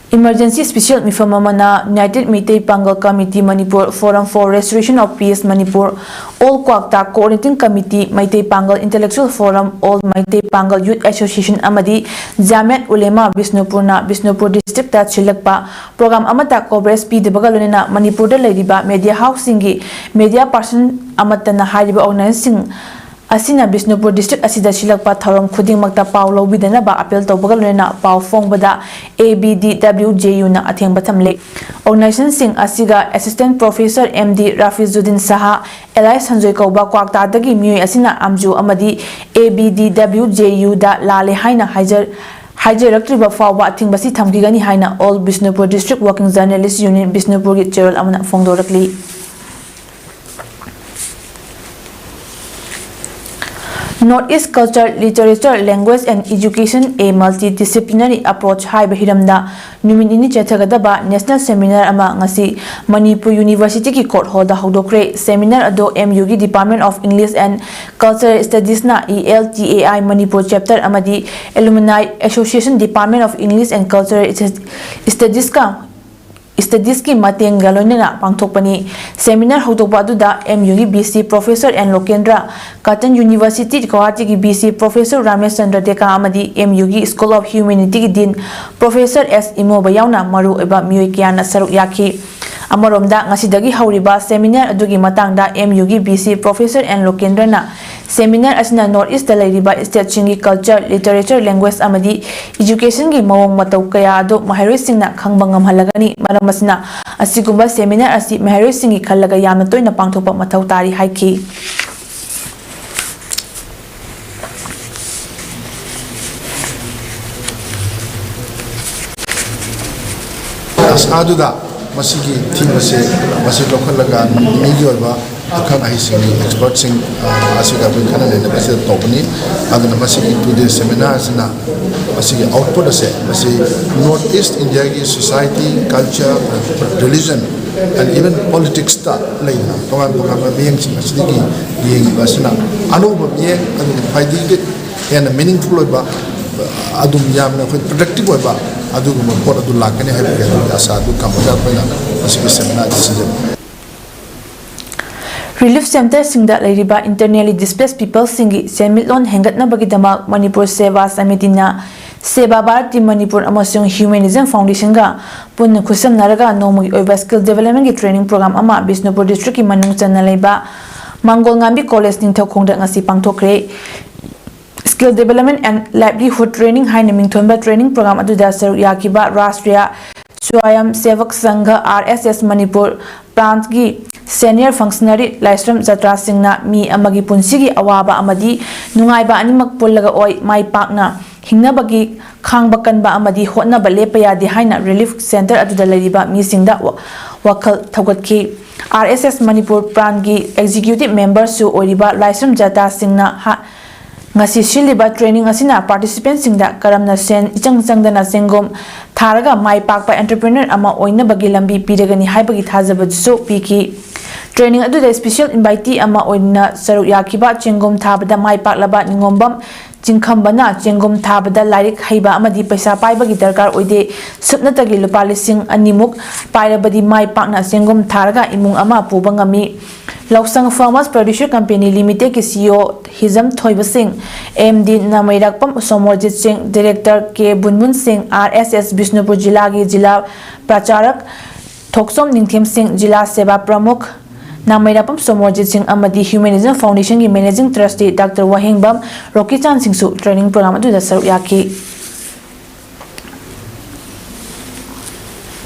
Emergency special ꯃꯤꯐꯝ ꯑꯃꯅ United Meitei Pangal Committee Manipur, Forum for Restoration of Peace Manipur, All Kwakta Coordinating Committee, Meitei Pangal Intellectual Forum, All Meitei Pangal Youth Association ꯑꯃꯗꯤ Jamiat Ulema Bishnupurꯅ ꯕꯤꯁꯅꯨꯄꯨꯔ ꯗꯤꯁꯇ꯭ꯔꯤꯛꯇ ꯁꯤꯜꯂꯛꯄ ꯄ꯭ꯔꯣꯒ꯭ꯔꯥꯝ ꯑꯃꯠꯇ ꯀꯣꯚꯔꯦꯖ ꯄꯤꯗꯕꯒ ꯂꯣꯏꯅꯅ ꯃꯅꯤꯄꯨꯔꯗ ꯂꯩꯔꯤꯕ ꯃꯦꯗꯤꯌꯥ ꯍꯥꯎꯁꯁꯤꯡꯒꯤ ꯃꯦꯗꯤꯌꯥ ꯄꯥꯔꯁꯟ ꯑꯃꯠꯇꯅ ꯍꯥꯏꯔꯤꯕ ꯑꯣꯔꯒꯅꯥꯏꯖꯦꯁꯟꯁꯤꯡ ꯑꯁꯤꯅ ꯕꯤꯁꯅꯨꯄꯨꯔ ꯗꯤꯁꯇ꯭ꯔꯤꯛ ꯑꯁꯤꯗ ꯁꯤꯜꯂꯛꯄ ꯊꯧꯔꯝ ꯈꯨꯗꯤꯡꯃꯛꯇ ꯄꯥꯎ ꯂꯧꯕꯤꯗꯅꯕ ꯑꯥꯄꯤꯜ ꯇꯧꯕꯒ ꯂꯣꯏꯅꯅ ꯄꯥꯎ ꯐꯣꯡꯕꯗ A B D W J Uꯅ ꯑꯊꯦꯡꯕ ꯊꯝꯂꯦ꯫ ꯑꯣꯔꯒꯅꯥꯏꯖꯦꯁꯟꯁꯤꯡ ꯑꯁꯤꯒ Assistant Professor M D Rafizuddin Saha, ꯑꯦꯂꯥꯏ Sanjoy ꯀꯧꯕ ꯀ꯭ꯋꯥꯛꯇꯥꯗꯒꯤ ꯃꯤꯑꯣꯏ ꯑꯁꯤꯅ ꯑꯥꯝꯖꯨ ꯑꯃꯗꯤ A B D W J Uꯗ ꯂꯥꯜꯂꯦ ꯍꯥꯏꯅ ꯍꯥꯏꯖ-, ꯍꯥꯏꯖꯔꯛꯇ꯭ꯔꯤꯕ ꯐꯥꯎꯕ ꯑꯊꯤꯡꯕꯁꯤ ꯊꯝꯈꯤꯒꯅꯤ ꯍꯥꯏꯅ All Bishnupur District Working Journalist Union ꯕꯤꯁꯅꯨꯄꯨꯔꯒꯤ ꯆꯦꯔꯣꯜ ꯑꯃꯅ ꯐꯣꯡꯗꯣꯔꯛꯂꯤ꯫ North East Culture, Literature, Language and Education, a Multidisciplinary Approach ꯍꯥꯏꯕ ꯍꯤꯔꯝꯗ ꯅꯨꯃꯤꯠ ꯅꯤꯅꯤ ꯆꯠꯊꯒꯗꯕ ꯅꯦꯁꯅꯦꯜ ꯁꯦꯃꯤꯅꯥꯔ ꯑꯃ ꯉꯁꯤ ꯃꯅꯤꯄꯨꯔ ꯌꯨꯅꯤꯚꯔꯁꯤꯇꯤꯒꯤ ꯀꯣꯔꯠ ꯍꯣꯜꯗ ꯍꯧꯗꯣꯛꯈ꯭ꯔꯦ꯫ ꯁꯦꯃꯤꯅꯥꯔ ꯑꯗꯨ M U ꯒꯤ Department of English and Cultural Studiesꯅ, E L T A I Manipur Chapter ꯑꯃꯗꯤ Alumni Association, Department of English and Cultural Studiesꯀ ꯁ꯭ꯇꯗꯤꯁꯀꯤ ꯃꯇꯦꯡꯒ ꯂꯣꯏꯅꯅ ꯄꯥꯡꯊꯣꯛꯄꯅꯤ꯫ ꯁꯦꯃꯤꯅꯥꯔ ꯍꯧꯗꯣꯛꯄ ꯑꯗꯨꯗ M U ꯒꯤ V C Professor N Lokendra, Cotton University Guwahatiꯒꯤ V C Professor Ramesh Chandra Deka ꯑꯃꯗꯤ M U ꯒꯤ School of Humanityꯒꯤ Dean Professor S Imoba ꯌꯥꯎꯅ ꯃꯔꯨꯑꯣꯏꯕ ꯃꯤꯑꯣꯏ ꯀꯌꯥꯅ ꯁꯔꯨꯛ ꯌꯥꯈꯤ꯫ ꯑꯃꯔꯣꯝꯗ, ꯉꯁꯤꯗꯒꯤ ꯍꯧꯔꯤꯕ ꯁꯦꯃꯤꯅꯥꯔ ꯑꯗꯨꯒꯤ ꯃꯇꯥꯡꯗ M U ꯒꯤ V C Professor N Lokendraꯅ, ꯁꯦꯃꯤꯅꯥꯔ ꯑꯁꯤꯅ North Eastꯇ ꯂꯩꯔꯤꯕ ꯁ꯭ꯇꯦꯠꯁꯤꯡꯒꯤ culture, literature, language ꯑꯃꯗꯤ educationꯒꯤ ꯃꯑꯣꯡ ꯃꯇꯧ ꯀꯌꯥ ꯑꯗꯨ ꯃꯍꯩꯔꯣꯏꯁꯤꯡꯅ ꯈꯪꯕ ꯉꯝꯍꯜꯂꯒꯅꯤ꯫ ꯃꯔꯝ ꯑꯁꯤꯅ, ꯑꯁꯤꯒꯨꯝꯕ ꯁꯦꯃꯤꯅꯥꯔ ꯑꯁꯤ ꯃꯍꯩꯔꯣꯏꯁꯤꯡꯒꯤ ꯈꯜꯂꯒ ꯌꯥꯝꯅ ꯇꯣꯏꯅ ꯄꯥꯡꯊꯣꯛꯄ ꯃꯊꯧ ꯇꯥꯔꯤ ꯍꯥꯏꯈꯤ꯫ ꯑꯁꯥꯗꯨꯗ ꯃꯁꯤꯒꯤ ꯊꯤꯝ ꯑꯁꯦ, ꯃꯁꯤ ꯂꯧꯈꯠꯂꯒ ꯅꯨꯃꯤꯠ ꯅꯤꯅꯤꯒꯤ ꯑꯣꯏꯕ ꯑꯈꯪ ꯑꯍꯩꯁꯤꯡꯒꯤ, ꯑꯦꯛꯁꯄꯔꯠꯁꯤꯡ, ꯑ, ꯑꯁꯤꯒ ꯑꯩꯈꯣꯏ ꯈꯟꯅ ꯅꯩꯅꯕꯁꯤꯗ ꯇꯧꯕꯅꯤ꯫ ꯑꯗꯨꯅ ꯃꯁꯤꯒꯤ ꯇꯨ ꯗꯦ ꯁꯦꯃꯤꯅꯥꯔ ꯑꯁꯤꯅ ꯃꯁꯤꯒꯤ ꯑꯥꯎꯠꯄꯨꯠ ꯑꯁꯦ, ꯃꯁꯤ North East Indiaꯒꯤ society, culture, religion and even politicsꯇ ꯂꯩꯗꯅ ꯇꯣꯉꯥꯟ ꯇꯣꯉꯥꯟꯕ ꯃꯤꯠꯌꯦꯡꯁꯤꯡ ꯑꯁꯤꯗꯒꯤ ꯌꯦꯡꯉꯤꯕ ꯑꯁꯤꯅ ꯑꯅꯧꯕ ꯃꯤꯠꯌꯦꯡ, ꯑꯗꯨꯒ ꯈ꯭ꯋꯥꯏꯗꯒꯤ ꯍꯦꯟꯅ meaningful ꯑꯣꯏꯕ, ꯑꯗꯨꯝ ꯌꯥꯝꯅ ꯑꯩꯈꯣꯏ productive ꯑꯣꯏꯕ ꯑꯗꯨꯒꯨꯝꯕ ꯄꯣꯠ ꯑꯗꯨ ꯂꯥꯛꯀꯅꯤ ꯍꯥꯏꯕꯒꯤ ꯑꯗꯨꯒꯤ ꯑꯥꯁꯥ ꯑꯗꯨ ꯊꯝꯃꯒ ꯑꯩꯈꯣꯏꯅ ꯃꯁꯤꯒꯤ ꯁꯦꯃꯤꯅꯥꯔ ꯑꯁꯤ ꯁꯤꯟꯖꯕꯅꯤ꯫ Relief centreꯁꯤꯡꯗ ꯂꯩꯔꯤꯕ internally displaced peopleꯁꯤꯡꯒꯤ ꯁꯦꯟꯃꯤꯠꯂꯣꯟ ꯍꯦꯟꯒꯠꯅꯕꯒꯤꯗꯃꯛ ꯃꯅꯤꯄꯨꯔ ꯁꯦꯕꯥ ꯁꯃꯤꯇꯤꯅ ꯁꯦꯕꯥ ꯚꯥꯔꯇꯤ ꯃꯅꯤꯄꯨꯔ ꯑꯃꯁꯨꯡ Humanism Foundationꯒ ꯄꯨꯟꯅ ꯈꯨꯠꯁꯝꯅꯔꯒ ꯅꯣꯡꯃꯒꯤ ꯑꯣꯏꯕ skill developmentꯀꯤ training program ꯑꯃ ꯕꯤꯁꯅꯨꯄꯨꯔ districtꯀꯤ ꯃꯅꯨꯡ ꯆꯟꯅ ꯂꯩꯕ ꯃꯪꯒꯣꯜꯉꯥꯝꯕꯤ college ꯅꯤꯡꯊꯧꯈꯣꯡꯗ ꯉꯁꯤ ꯄꯥꯡꯊꯣꯛꯈ꯭ꯔꯦ꯫ Skill Development and Livelihood Training ꯍꯥꯏꯅ ꯃꯤꯡꯊꯣꯟꯕ training program ꯑꯗꯨꯗ ꯁꯔꯨꯛ ꯌꯥꯈꯤꯕ ꯔꯥꯁꯇ꯭ꯔꯤꯌꯥ ꯁ꯭ꯋꯥꯌꯝ ꯁꯦꯚꯛ ꯁꯪꯘ, RSS, ꯃꯅꯤꯄꯨꯔ branchꯀꯤ senior functionary ꯂꯥꯏꯁ꯭ꯔꯝ ꯖꯇ꯭ꯔꯥꯁꯤꯡꯅ ꯃꯤ ꯑꯃꯒꯤ ꯄꯨꯟꯁꯤꯒꯤ ꯑꯋꯥꯕ ꯑꯃꯗꯤ ꯅꯨꯡꯉꯥꯏꯕ ꯑꯅꯤꯃꯛ ꯄꯨꯜꯂꯒ ꯑꯣꯏ ꯃꯥꯏ ꯄꯥꯛꯅ ꯍꯤꯡꯅꯕꯒꯤ ꯈꯥꯡꯕ ꯀꯟꯕ ꯑꯃꯗꯤ ꯍꯣꯠꯅꯕ ꯂꯦꯞꯄ ꯌꯥꯗꯦ ꯍꯥꯏꯅ relief centre ꯑꯗꯨꯗ ꯂꯩꯔꯤꯕ ꯃꯤꯁꯤꯡꯗ ꯋꯥ-, ꯋꯥꯈꯜ ꯊꯧꯒꯠꯈꯤ꯫ RSS ꯃꯅꯤꯄꯨꯔ branchꯀꯤ executive memberꯁꯨ ꯑꯣꯏꯔꯤꯕ ꯂꯥꯏꯁ꯭ꯔꯝ ꯖꯇ꯭ꯔꯥꯁꯤꯡꯅ ꯍꯥ-, ꯉꯁꯤ ꯁꯤꯜꯂꯤꯕ training ꯑꯁꯤꯅ participantꯁꯤꯡꯗ ꯀꯔꯝꯅ ꯁꯦꯟ ꯏꯆꯪ ꯆꯪꯗꯅ ꯆꯦꯡꯒꯨꯝ ꯊꯥꯔꯒ ꯃꯥꯏ ꯄꯥꯛꯄ entrepreneur ꯑꯃ ꯑꯣꯏꯅꯕꯒꯤ ꯂꯝꯕꯤ ꯄꯤꯔꯒꯅꯤ ꯍꯥꯏꯕꯒꯤ ꯊꯥꯖꯕꯗꯨꯁꯨ ꯄꯤꯈꯤ꯫ Training ꯑꯗꯨꯗ special invitee ꯑꯃ ꯑꯣꯏꯅ ꯁꯔꯨꯛ ꯌꯥꯈꯤꯕ ꯆꯦꯡꯒꯨꯝ ꯊꯥꯕꯗ ꯃꯥꯏ ꯄꯥꯛꯂꯕ ꯅꯤꯉꯣꯝꯕꯝ ꯆꯤꯡꯈꯝꯕꯅ ꯆꯦꯡꯒꯨꯝ ꯊꯥꯕꯗ ꯂꯥꯏꯔꯤꯛ ꯍꯩꯕ ꯑꯃꯗꯤ ꯄꯩꯁꯥ ꯄꯥꯏꯕꯒꯤ ꯗꯔꯀꯥꯔ ꯑꯣꯏꯗꯦ, ꯁꯨꯞꯅꯇꯒꯤ ꯂꯨꯄꯥ ꯂꯤꯁꯤꯡ ꯑꯅꯤꯃꯨꯛ ꯄꯥꯏꯔꯕꯗꯤ ꯃꯥꯏ ꯄꯥꯛꯅ ꯆꯦꯡꯒꯨꯝ ꯊꯥꯔꯒ ꯏꯃꯨꯡ ꯑꯃ ꯄꯨꯕ ꯉꯝꯃꯤ꯫ ꯂꯧꯁꯪ Farmers Producer Company Limitedꯀꯤ CEO ꯍꯤꯖꯝ ꯊꯣꯏꯕ ꯁꯤꯡ, MD ꯅꯥꯃꯩꯔꯥꯛꯄꯝ ꯁꯣꯃꯣꯔꯖꯤꯠ ꯁꯤꯡ, Director ꯀꯦ ꯕꯨꯟꯕꯨꯟ ꯁꯤꯡ, RSS ꯕꯤꯁꯅꯨꯄꯨꯔ ꯖꯤꯂꯥꯒꯤ ꯖꯤꯂꯥ ꯄ꯭ꯔꯆꯥꯔꯛ ꯊꯣꯛꯆꯣꯝ ꯅꯤꯡꯊꯦꯝ ꯁꯤꯡ, ꯖꯤꯂꯥ ꯁꯦꯕꯥ ꯄ꯭ꯔꯃꯨꯈ ꯅꯥꯃꯩꯔꯥꯛꯄꯝ ꯁꯣꯃꯣꯔꯖꯤꯠ ꯁꯤꯡ ꯑꯃꯗꯤ Humanism Foundationꯒꯤ Managing Trustee Doctor ꯋꯥꯍꯦꯡꯕꯝ ꯔꯣꯀꯤꯆꯥꯟ ꯁꯤꯡꯁꯨ training program ꯑꯗꯨꯗ ꯁꯔꯨꯛ ꯌꯥꯈꯤ꯫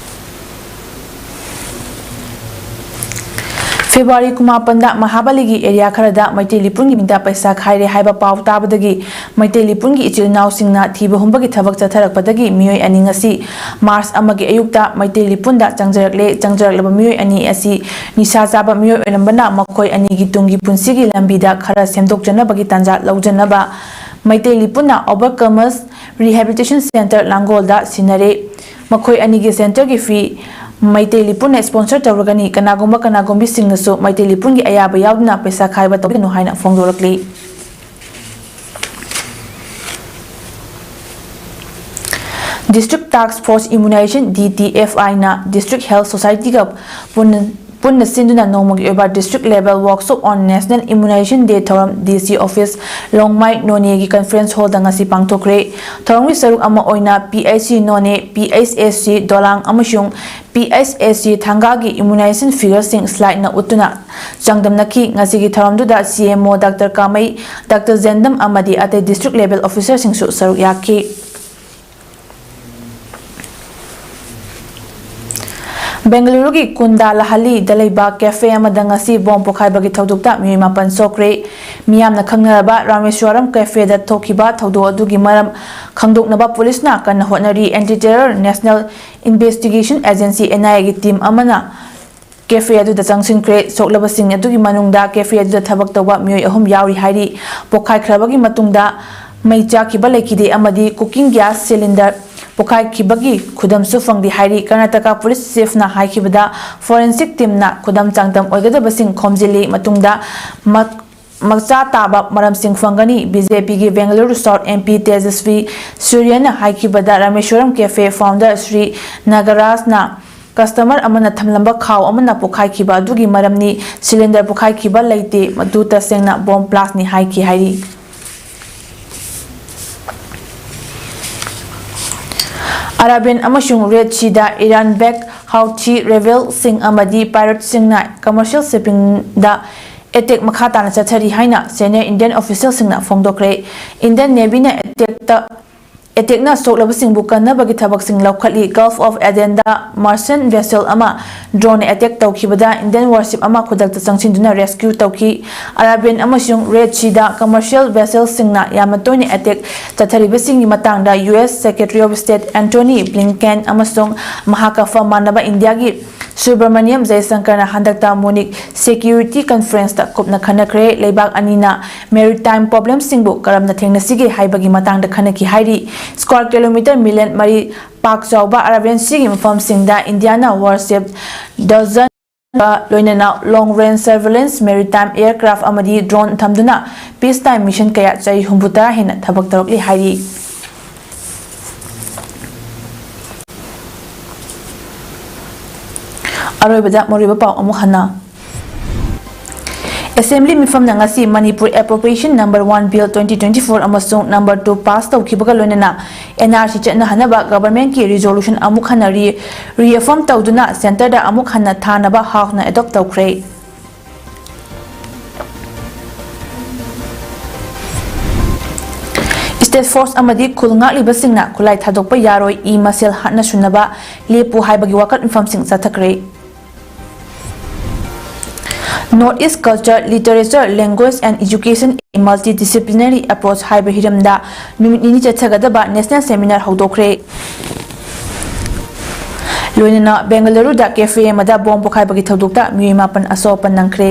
ꯐꯦꯕ꯭ꯔꯨꯋꯥꯔꯤ ꯀꯨꯟꯃꯥꯄꯟꯗ ꯃꯍꯥꯕꯂꯤꯒꯤ area ꯈꯔꯗ ꯃꯩꯇꯩ ꯂꯤꯄꯨꯟꯒꯤ ꯃꯤꯡꯗ ꯄꯩꯁꯥ ꯈꯥꯏꯔꯦ ꯍꯥꯏꯕ ꯄꯥꯎ ꯇꯥꯕꯗꯒꯤ ꯃꯩꯇꯩ ꯂꯤꯄꯨꯟꯒꯤ ꯏꯆꯤꯜ ꯏꯅꯥꯎꯁꯤꯡꯅ ꯊꯤꯕ ꯍꯨꯝꯕꯒꯤ ꯊꯕꯛ ꯆꯠꯊꯔꯛꯄꯗꯒꯤ ꯃꯤꯑꯣꯏ ꯑꯅꯤ ꯉꯁꯤ ꯃꯥꯔꯆ ꯑꯃꯒꯤ ꯑꯌꯨꯛꯇ ꯃꯩꯇꯩ ꯂꯤꯄꯨꯟꯗ ꯆꯪꯖꯔꯛꯂꯦ꯫ ꯆꯪꯖꯔꯛꯂꯕ ꯃꯤꯑꯣꯏ ꯑꯅꯤ ꯑꯁꯤ ꯅꯤꯁꯥ ꯆꯥꯕ ꯃꯤꯑꯣꯏ ꯑꯣꯏꯔꯝꯕꯅ ꯃꯈꯣꯏ ꯑꯅꯤꯒꯤ ꯇꯨꯡꯒꯤ ꯄꯨꯟꯁꯤꯒꯤ ꯂꯝꯕꯤꯗ ꯈꯔ ꯁꯦꯝꯗꯣꯛꯆꯅꯕꯒꯤ ꯇꯥꯟꯖꯥ ꯂꯧꯖꯅꯕ ꯃꯩꯇꯩ ꯂꯤꯄꯨꯟꯅ Overcomers Rehabilitation Centre ꯂꯥꯡꯒꯣꯜꯗ ꯁꯤꯟꯅꯔꯦ꯫ ꯃꯈꯣꯏ ꯑꯅꯤꯒꯤ centreꯒꯤ fee ꯃꯩꯇꯩ ꯂꯤꯄꯨꯟꯅ sponsor ꯇꯧꯔꯒꯅꯤ꯫ ꯀꯅꯥꯒꯨꯝꯕ ꯀꯅꯥꯒꯨꯝꯕꯤꯁꯤꯡꯅꯁꯨ ꯃꯩꯇꯩ ꯂꯤꯄꯨꯟꯒꯤ ꯑꯌꯥꯕ ꯌꯥꯎꯗꯅ ꯄꯩꯁꯥ ꯈꯥꯏꯕ ꯇꯧꯕꯤꯒꯅꯨ ꯍꯥꯏꯅ ꯐꯣꯡꯗꯣꯔꯛꯂꯤ꯫ District Task Force Immunization, D T F I ꯅ District Health Society ꯒ ꯄꯨꯟꯅ ꯄꯨꯟꯅ ꯁꯤꯟꯗꯨꯅ ꯅꯣꯡꯃꯒꯤ ꯑꯣꯏꯕ District Level Workshop on National Immunization Day ꯊꯧꯔꯝ D C Office, ꯂꯣꯡꯃꯥꯏ, ꯅꯣꯅꯦꯒꯤ Conference Hall ꯗ ꯉꯁꯤ ꯄꯥꯡꯊꯣꯛꯈ꯭ꯔꯦ꯫ ꯊꯧꯔꯝꯒꯤ ꯁꯔꯨꯛ ꯑꯃ ꯑꯣꯏꯅ P H C ꯅꯣꯅꯦ, P H S C ꯗꯣꯂꯥꯡ ꯑꯃꯁꯨꯡ P H S C ꯊꯥꯡꯒꯥꯒꯤ immunization figure ꯁꯤꯡ slide ꯅ ꯎꯠꯇꯨꯅ ꯆꯥꯡꯗꯝꯅꯈꯤ꯫ ꯉꯁꯤꯒꯤ ꯊꯧꯔꯝꯗꯨꯗ C M O Doctor ꯀꯥꯃꯩ, Doctor ꯖꯦꯟꯗꯝ ꯑꯃꯗꯤ ꯑꯇꯩ District Level Officer ꯁꯤꯡꯁꯨ ꯁꯔꯨꯛ ꯌꯥꯈꯤ꯫ ꯕꯦꯡꯒꯂꯨꯔꯨꯒꯤ ꯀꯨꯟꯗꯥꯂꯍꯜꯂꯤꯗ ꯂꯩꯕ cafe ꯑꯃꯗ ꯉꯁꯤ bomb ꯄꯣꯈꯥꯏꯕꯒꯤ ꯊꯧꯗꯣꯛꯇ ꯃꯤꯑꯣꯏ ꯃꯥꯄꯟ ꯁꯣꯛꯈ꯭ꯔꯦ꯫ ꯃꯤꯌꯥꯝꯅ ꯈꯪꯅꯔꯕ ꯔꯥꯃꯦꯁ꯭ꯋꯔꯝ cafe ꯗ ꯊꯣꯛꯈꯤꯕ ꯊꯧꯗꯣꯛ ꯑꯗꯨꯒꯤ ꯃꯔꯝ ꯈꯪꯗꯣꯛꯅꯕ ꯄꯨꯂꯤꯁꯅ ꯀꯟꯅ ꯍꯣꯠꯅꯔꯤ꯫ Anti Terror National Investigation Agency, N I A ꯒꯤ team ꯑꯃꯅ cafe ꯑꯗꯨꯗ ꯆꯪꯁꯤꯟꯈ꯭ꯔꯦ꯫ ꯁꯣꯛꯂꯕꯁꯤꯡ ꯑꯗꯨꯒꯤ ꯃꯅꯨꯡꯗ cafe ꯑꯗꯨꯗ ꯊꯕꯛ ꯇꯧꯕ ꯃꯤꯑꯣꯏ ꯑꯍꯨꯝ ꯌꯥꯎꯔꯤ ꯍꯥꯏꯔꯤ꯫ ꯄꯣꯈꯥꯏꯈ꯭ꯔꯕꯒꯤ ꯃꯇꯨꯡꯗ ꯃꯩ ꯆꯥꯛꯈꯤꯕ ꯂꯩꯈꯤꯗꯦ ꯑꯃꯗꯤ cooking gas cylinder ꯄꯣꯈꯥꯏꯈꯤꯕꯒꯤ ꯈꯨꯗꯝꯁꯨ ꯐꯪꯗꯦ ꯍꯥꯏꯔꯤ꯫ ꯀꯔꯅꯥꯇꯀꯥ police chief ꯅ ꯍꯥꯏꯈꯤꯕꯗ, forensic team ꯅ ꯈꯨꯗꯝ ꯆꯥꯡꯗꯝ ꯑꯣꯏꯒꯗꯕꯁꯤꯡ ꯈꯣꯝꯖꯤꯜꯂꯤ꯫ ꯃꯇꯨꯡꯗ ꯃꯛ-, ꯃꯆꯥ ꯇꯥꯕ ꯃꯔꯝꯁꯤꯡ ꯐꯪꯒꯅꯤ꯫ B J P ꯒꯤ Bengaluru South M P Tejasvi Surya ꯅ ꯍꯥꯏꯈꯤꯕꯗ, Rameswaram cafe founder Shri ꯅꯥꯒꯔꯥꯖꯅ customer ꯑꯃꯅ ꯊꯝꯂꯝꯕ ꯈꯥꯎ ꯑꯃꯅ ꯄꯣꯈꯥꯏꯈꯤꯕ ꯑꯗꯨꯒꯤ ꯃꯔꯝꯅꯤ꯫ Cylinder ꯄꯣꯈꯥꯏꯈꯤꯕ ꯂꯩꯇꯦ, ꯃꯗꯨ ꯇꯁꯦꯡꯅ bomb blast ꯅꯤ ꯍꯥꯏꯈꯤ ꯍꯥꯏꯔꯤ꯫ ꯑꯔꯥꯕꯤꯌꯥꯟ ꯑꯃꯁꯨꯡ Red Sea ꯗ Iran backed Houthi rebel ꯁꯤꯡ ꯑꯃꯗꯤ pirate ꯁꯤꯡꯅ commercial shipping ꯗ attack ꯃꯈꯥ ꯇꯥꯅ ꯆꯠꯊꯔꯤ ꯍꯥꯏꯅ senior Indian official ꯁꯤꯡꯅ ꯐꯣꯡꯗꯣꯛꯈ꯭ꯔꯦ꯫ Indian Navy ꯅ attack ꯇ, attack ꯅ ꯁꯣꯛꯂꯕꯁꯤꯡꯕꯨ ꯀꯟꯅꯕꯒꯤ ꯊꯕꯛꯁꯤꯡ ꯂꯧꯈꯠꯂꯤ꯫ Gulf of Aden the merchant vessel ꯑꯃ drone ꯅ attack ꯇꯧꯈꯤꯕꯗ Indian warship ꯑꯃ ꯈꯨꯗꯛꯇ ꯆꯪꯁꯤꯟꯗꯨꯅ rescue ꯇꯧꯈꯤ꯫ Arabian ꯑꯃꯁꯨꯡ Red Sea ꯗ commercial vessel ꯁꯤꯡꯅ ꯌꯥꯝꯅ ꯇꯣꯏꯅ attack ꯆꯠꯊꯔꯤꯕꯁꯤꯡꯒꯤ ꯃꯇꯥꯡꯗ U S Secretary of State Antony Blinken ꯑꯃꯁꯨꯡ ꯃꯍꯥꯛꯀ ꯐꯝ ꯃꯥꯟꯅꯕ ꯏꯟꯗꯤꯌꯥꯒꯤ ꯁꯨꯕ꯭ꯔꯃꯅꯤꯌꯝ ꯖꯌꯁꯪꯀꯔꯅ ꯍꯟꯗꯛꯇ Munich Security Conference ꯇ ꯀꯨꯞꯅ ꯈꯟꯅꯈ꯭ꯔꯦ꯫ ꯂꯩꯕꯥꯛ ꯑꯅꯤꯅ maritime problem ꯁꯤꯡꯕꯨ ꯀꯔꯝꯅ ꯊꯦꯡꯅꯁꯤꯒꯦ ꯍꯥꯏꯕꯒꯤ ꯃꯇꯥꯡꯗ ꯈꯟꯅꯈꯤ ꯍꯥꯏꯔꯤ꯫ Square kilometre million ꯃꯔꯤ ꯄꯥꯛ ꯆꯥꯎꯕ Arabian Sea ꯒꯤ ꯃꯐꯝꯁꯤꯡꯗ ꯏꯟꯗꯤꯌꯥꯅ warship dozen ꯂꯣꯏꯅꯅ long range surveillance, maritime aircraft ꯑꯃꯗꯤ drone ꯊꯝꯗꯨꯅ peacetime mission ꯀꯌꯥ ꯆꯍꯤ ꯍꯨꯝꯐꯨ ꯇꯔꯥ ꯍꯦꯟꯅ ꯊꯕꯛ ꯇꯧꯔꯛꯂꯤ ꯍꯥꯏꯔꯤ꯫ ꯑꯔꯣꯏꯕꯗ ꯃꯔꯨꯑꯣꯏꯕ ꯄꯥꯎ ꯑꯃꯨꯛ ꯍꯟꯅ꯫ ꯑꯦꯁꯦꯝꯕ꯭ꯂꯤ ꯃꯤꯐꯝꯅ ꯉꯁꯤ Manipur appropriation number one bill twenty twenty four ꯑꯃꯁꯨꯡ ꯅꯝꯕꯔ ꯇꯨ ꯄꯥꯁ ꯇꯧꯈꯤꯕꯒ ꯂꯣꯏꯅꯅ ꯑꯦꯟ ꯑꯥꯔ ꯁꯤ ꯆꯠꯅꯍꯟꯅꯕ ꯒꯚꯔꯟꯃꯦꯟꯠꯀꯤ ꯔꯤꯖꯣꯂꯨꯁꯟ ꯑꯃꯨꯛ ꯍꯟꯅ ꯔꯤ-, ꯔꯤꯑꯦꯐꯔꯝ ꯇꯧꯗꯨꯅ ꯁꯦꯟꯇꯔꯗ ꯑꯃꯨꯛ ꯍꯟꯅ ꯊꯥꯅꯕ ꯍꯥꯎꯁꯅ ꯑꯦꯗꯣꯞ ꯇꯧꯈ꯭ꯔꯦ꯫ ꯁ꯭ꯇꯦꯠ ꯐꯣꯔꯁ ꯑꯃꯗꯤ ꯈꯨꯜ ꯉꯥꯛꯂꯤꯕꯁꯤꯡꯅ ꯈꯨꯠꯂꯥꯏ ꯊꯥꯗꯣꯛꯄ ꯌꯥꯔꯣꯏ, ꯏ ꯃꯁꯦꯜ ꯍꯥꯠꯅ ꯁꯨꯅꯕ ꯂꯦꯞꯄꯨ ꯍꯥꯏꯕꯒꯤ ꯋꯥꯀꯠ ꯃꯤꯐꯝꯁꯤꯡ ꯆꯠꯊꯈ꯭ꯔꯦ꯫ North East Culture, Literature, Language and Education, a Multidisciplinary Approach ꯍꯥꯏꯕ ꯍꯤꯔꯝꯗ ꯅꯨꯃꯤꯠ ꯅꯤꯅꯤ ꯆꯠꯊꯒꯗꯕ ꯅꯦꯁꯅꯦꯜ ꯁꯦꯃꯤꯅꯥꯔ ꯍꯧꯗꯣꯛꯈ꯭ꯔꯦ꯫ ꯂꯣꯏꯅꯅ ꯕꯦꯡꯒꯂꯨꯔꯨꯗ ꯀꯦꯐꯦ ꯑꯃꯗ ꯕꯣꯝ ꯄꯣꯈꯥꯏꯕꯒꯤ ꯊꯧꯗꯣꯛꯇ ꯃꯤꯑꯣꯏ ꯃꯥꯄꯟ ꯑꯁꯣꯛ ꯑꯄꯟ ꯅꯪꯈ꯭ꯔꯦ꯫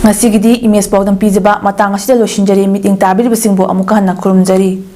ꯉꯁꯤꯒꯤꯗꯤ ꯏꯃꯦꯖ ꯄꯥꯎꯗꯝ ꯄꯤꯖꯕ ꯃꯇꯥꯡ ꯑꯁꯤꯗ ꯂꯣꯏꯁꯤꯟꯖꯔꯤ꯫ ꯃꯤꯠꯌꯦꯡ ꯇꯥꯕꯤꯔꯤꯕꯁꯤꯡꯕꯨ ꯑꯃꯨꯛꯀ ꯍꯟꯅ ꯈꯨꯔꯨꯝꯖꯔꯤ꯫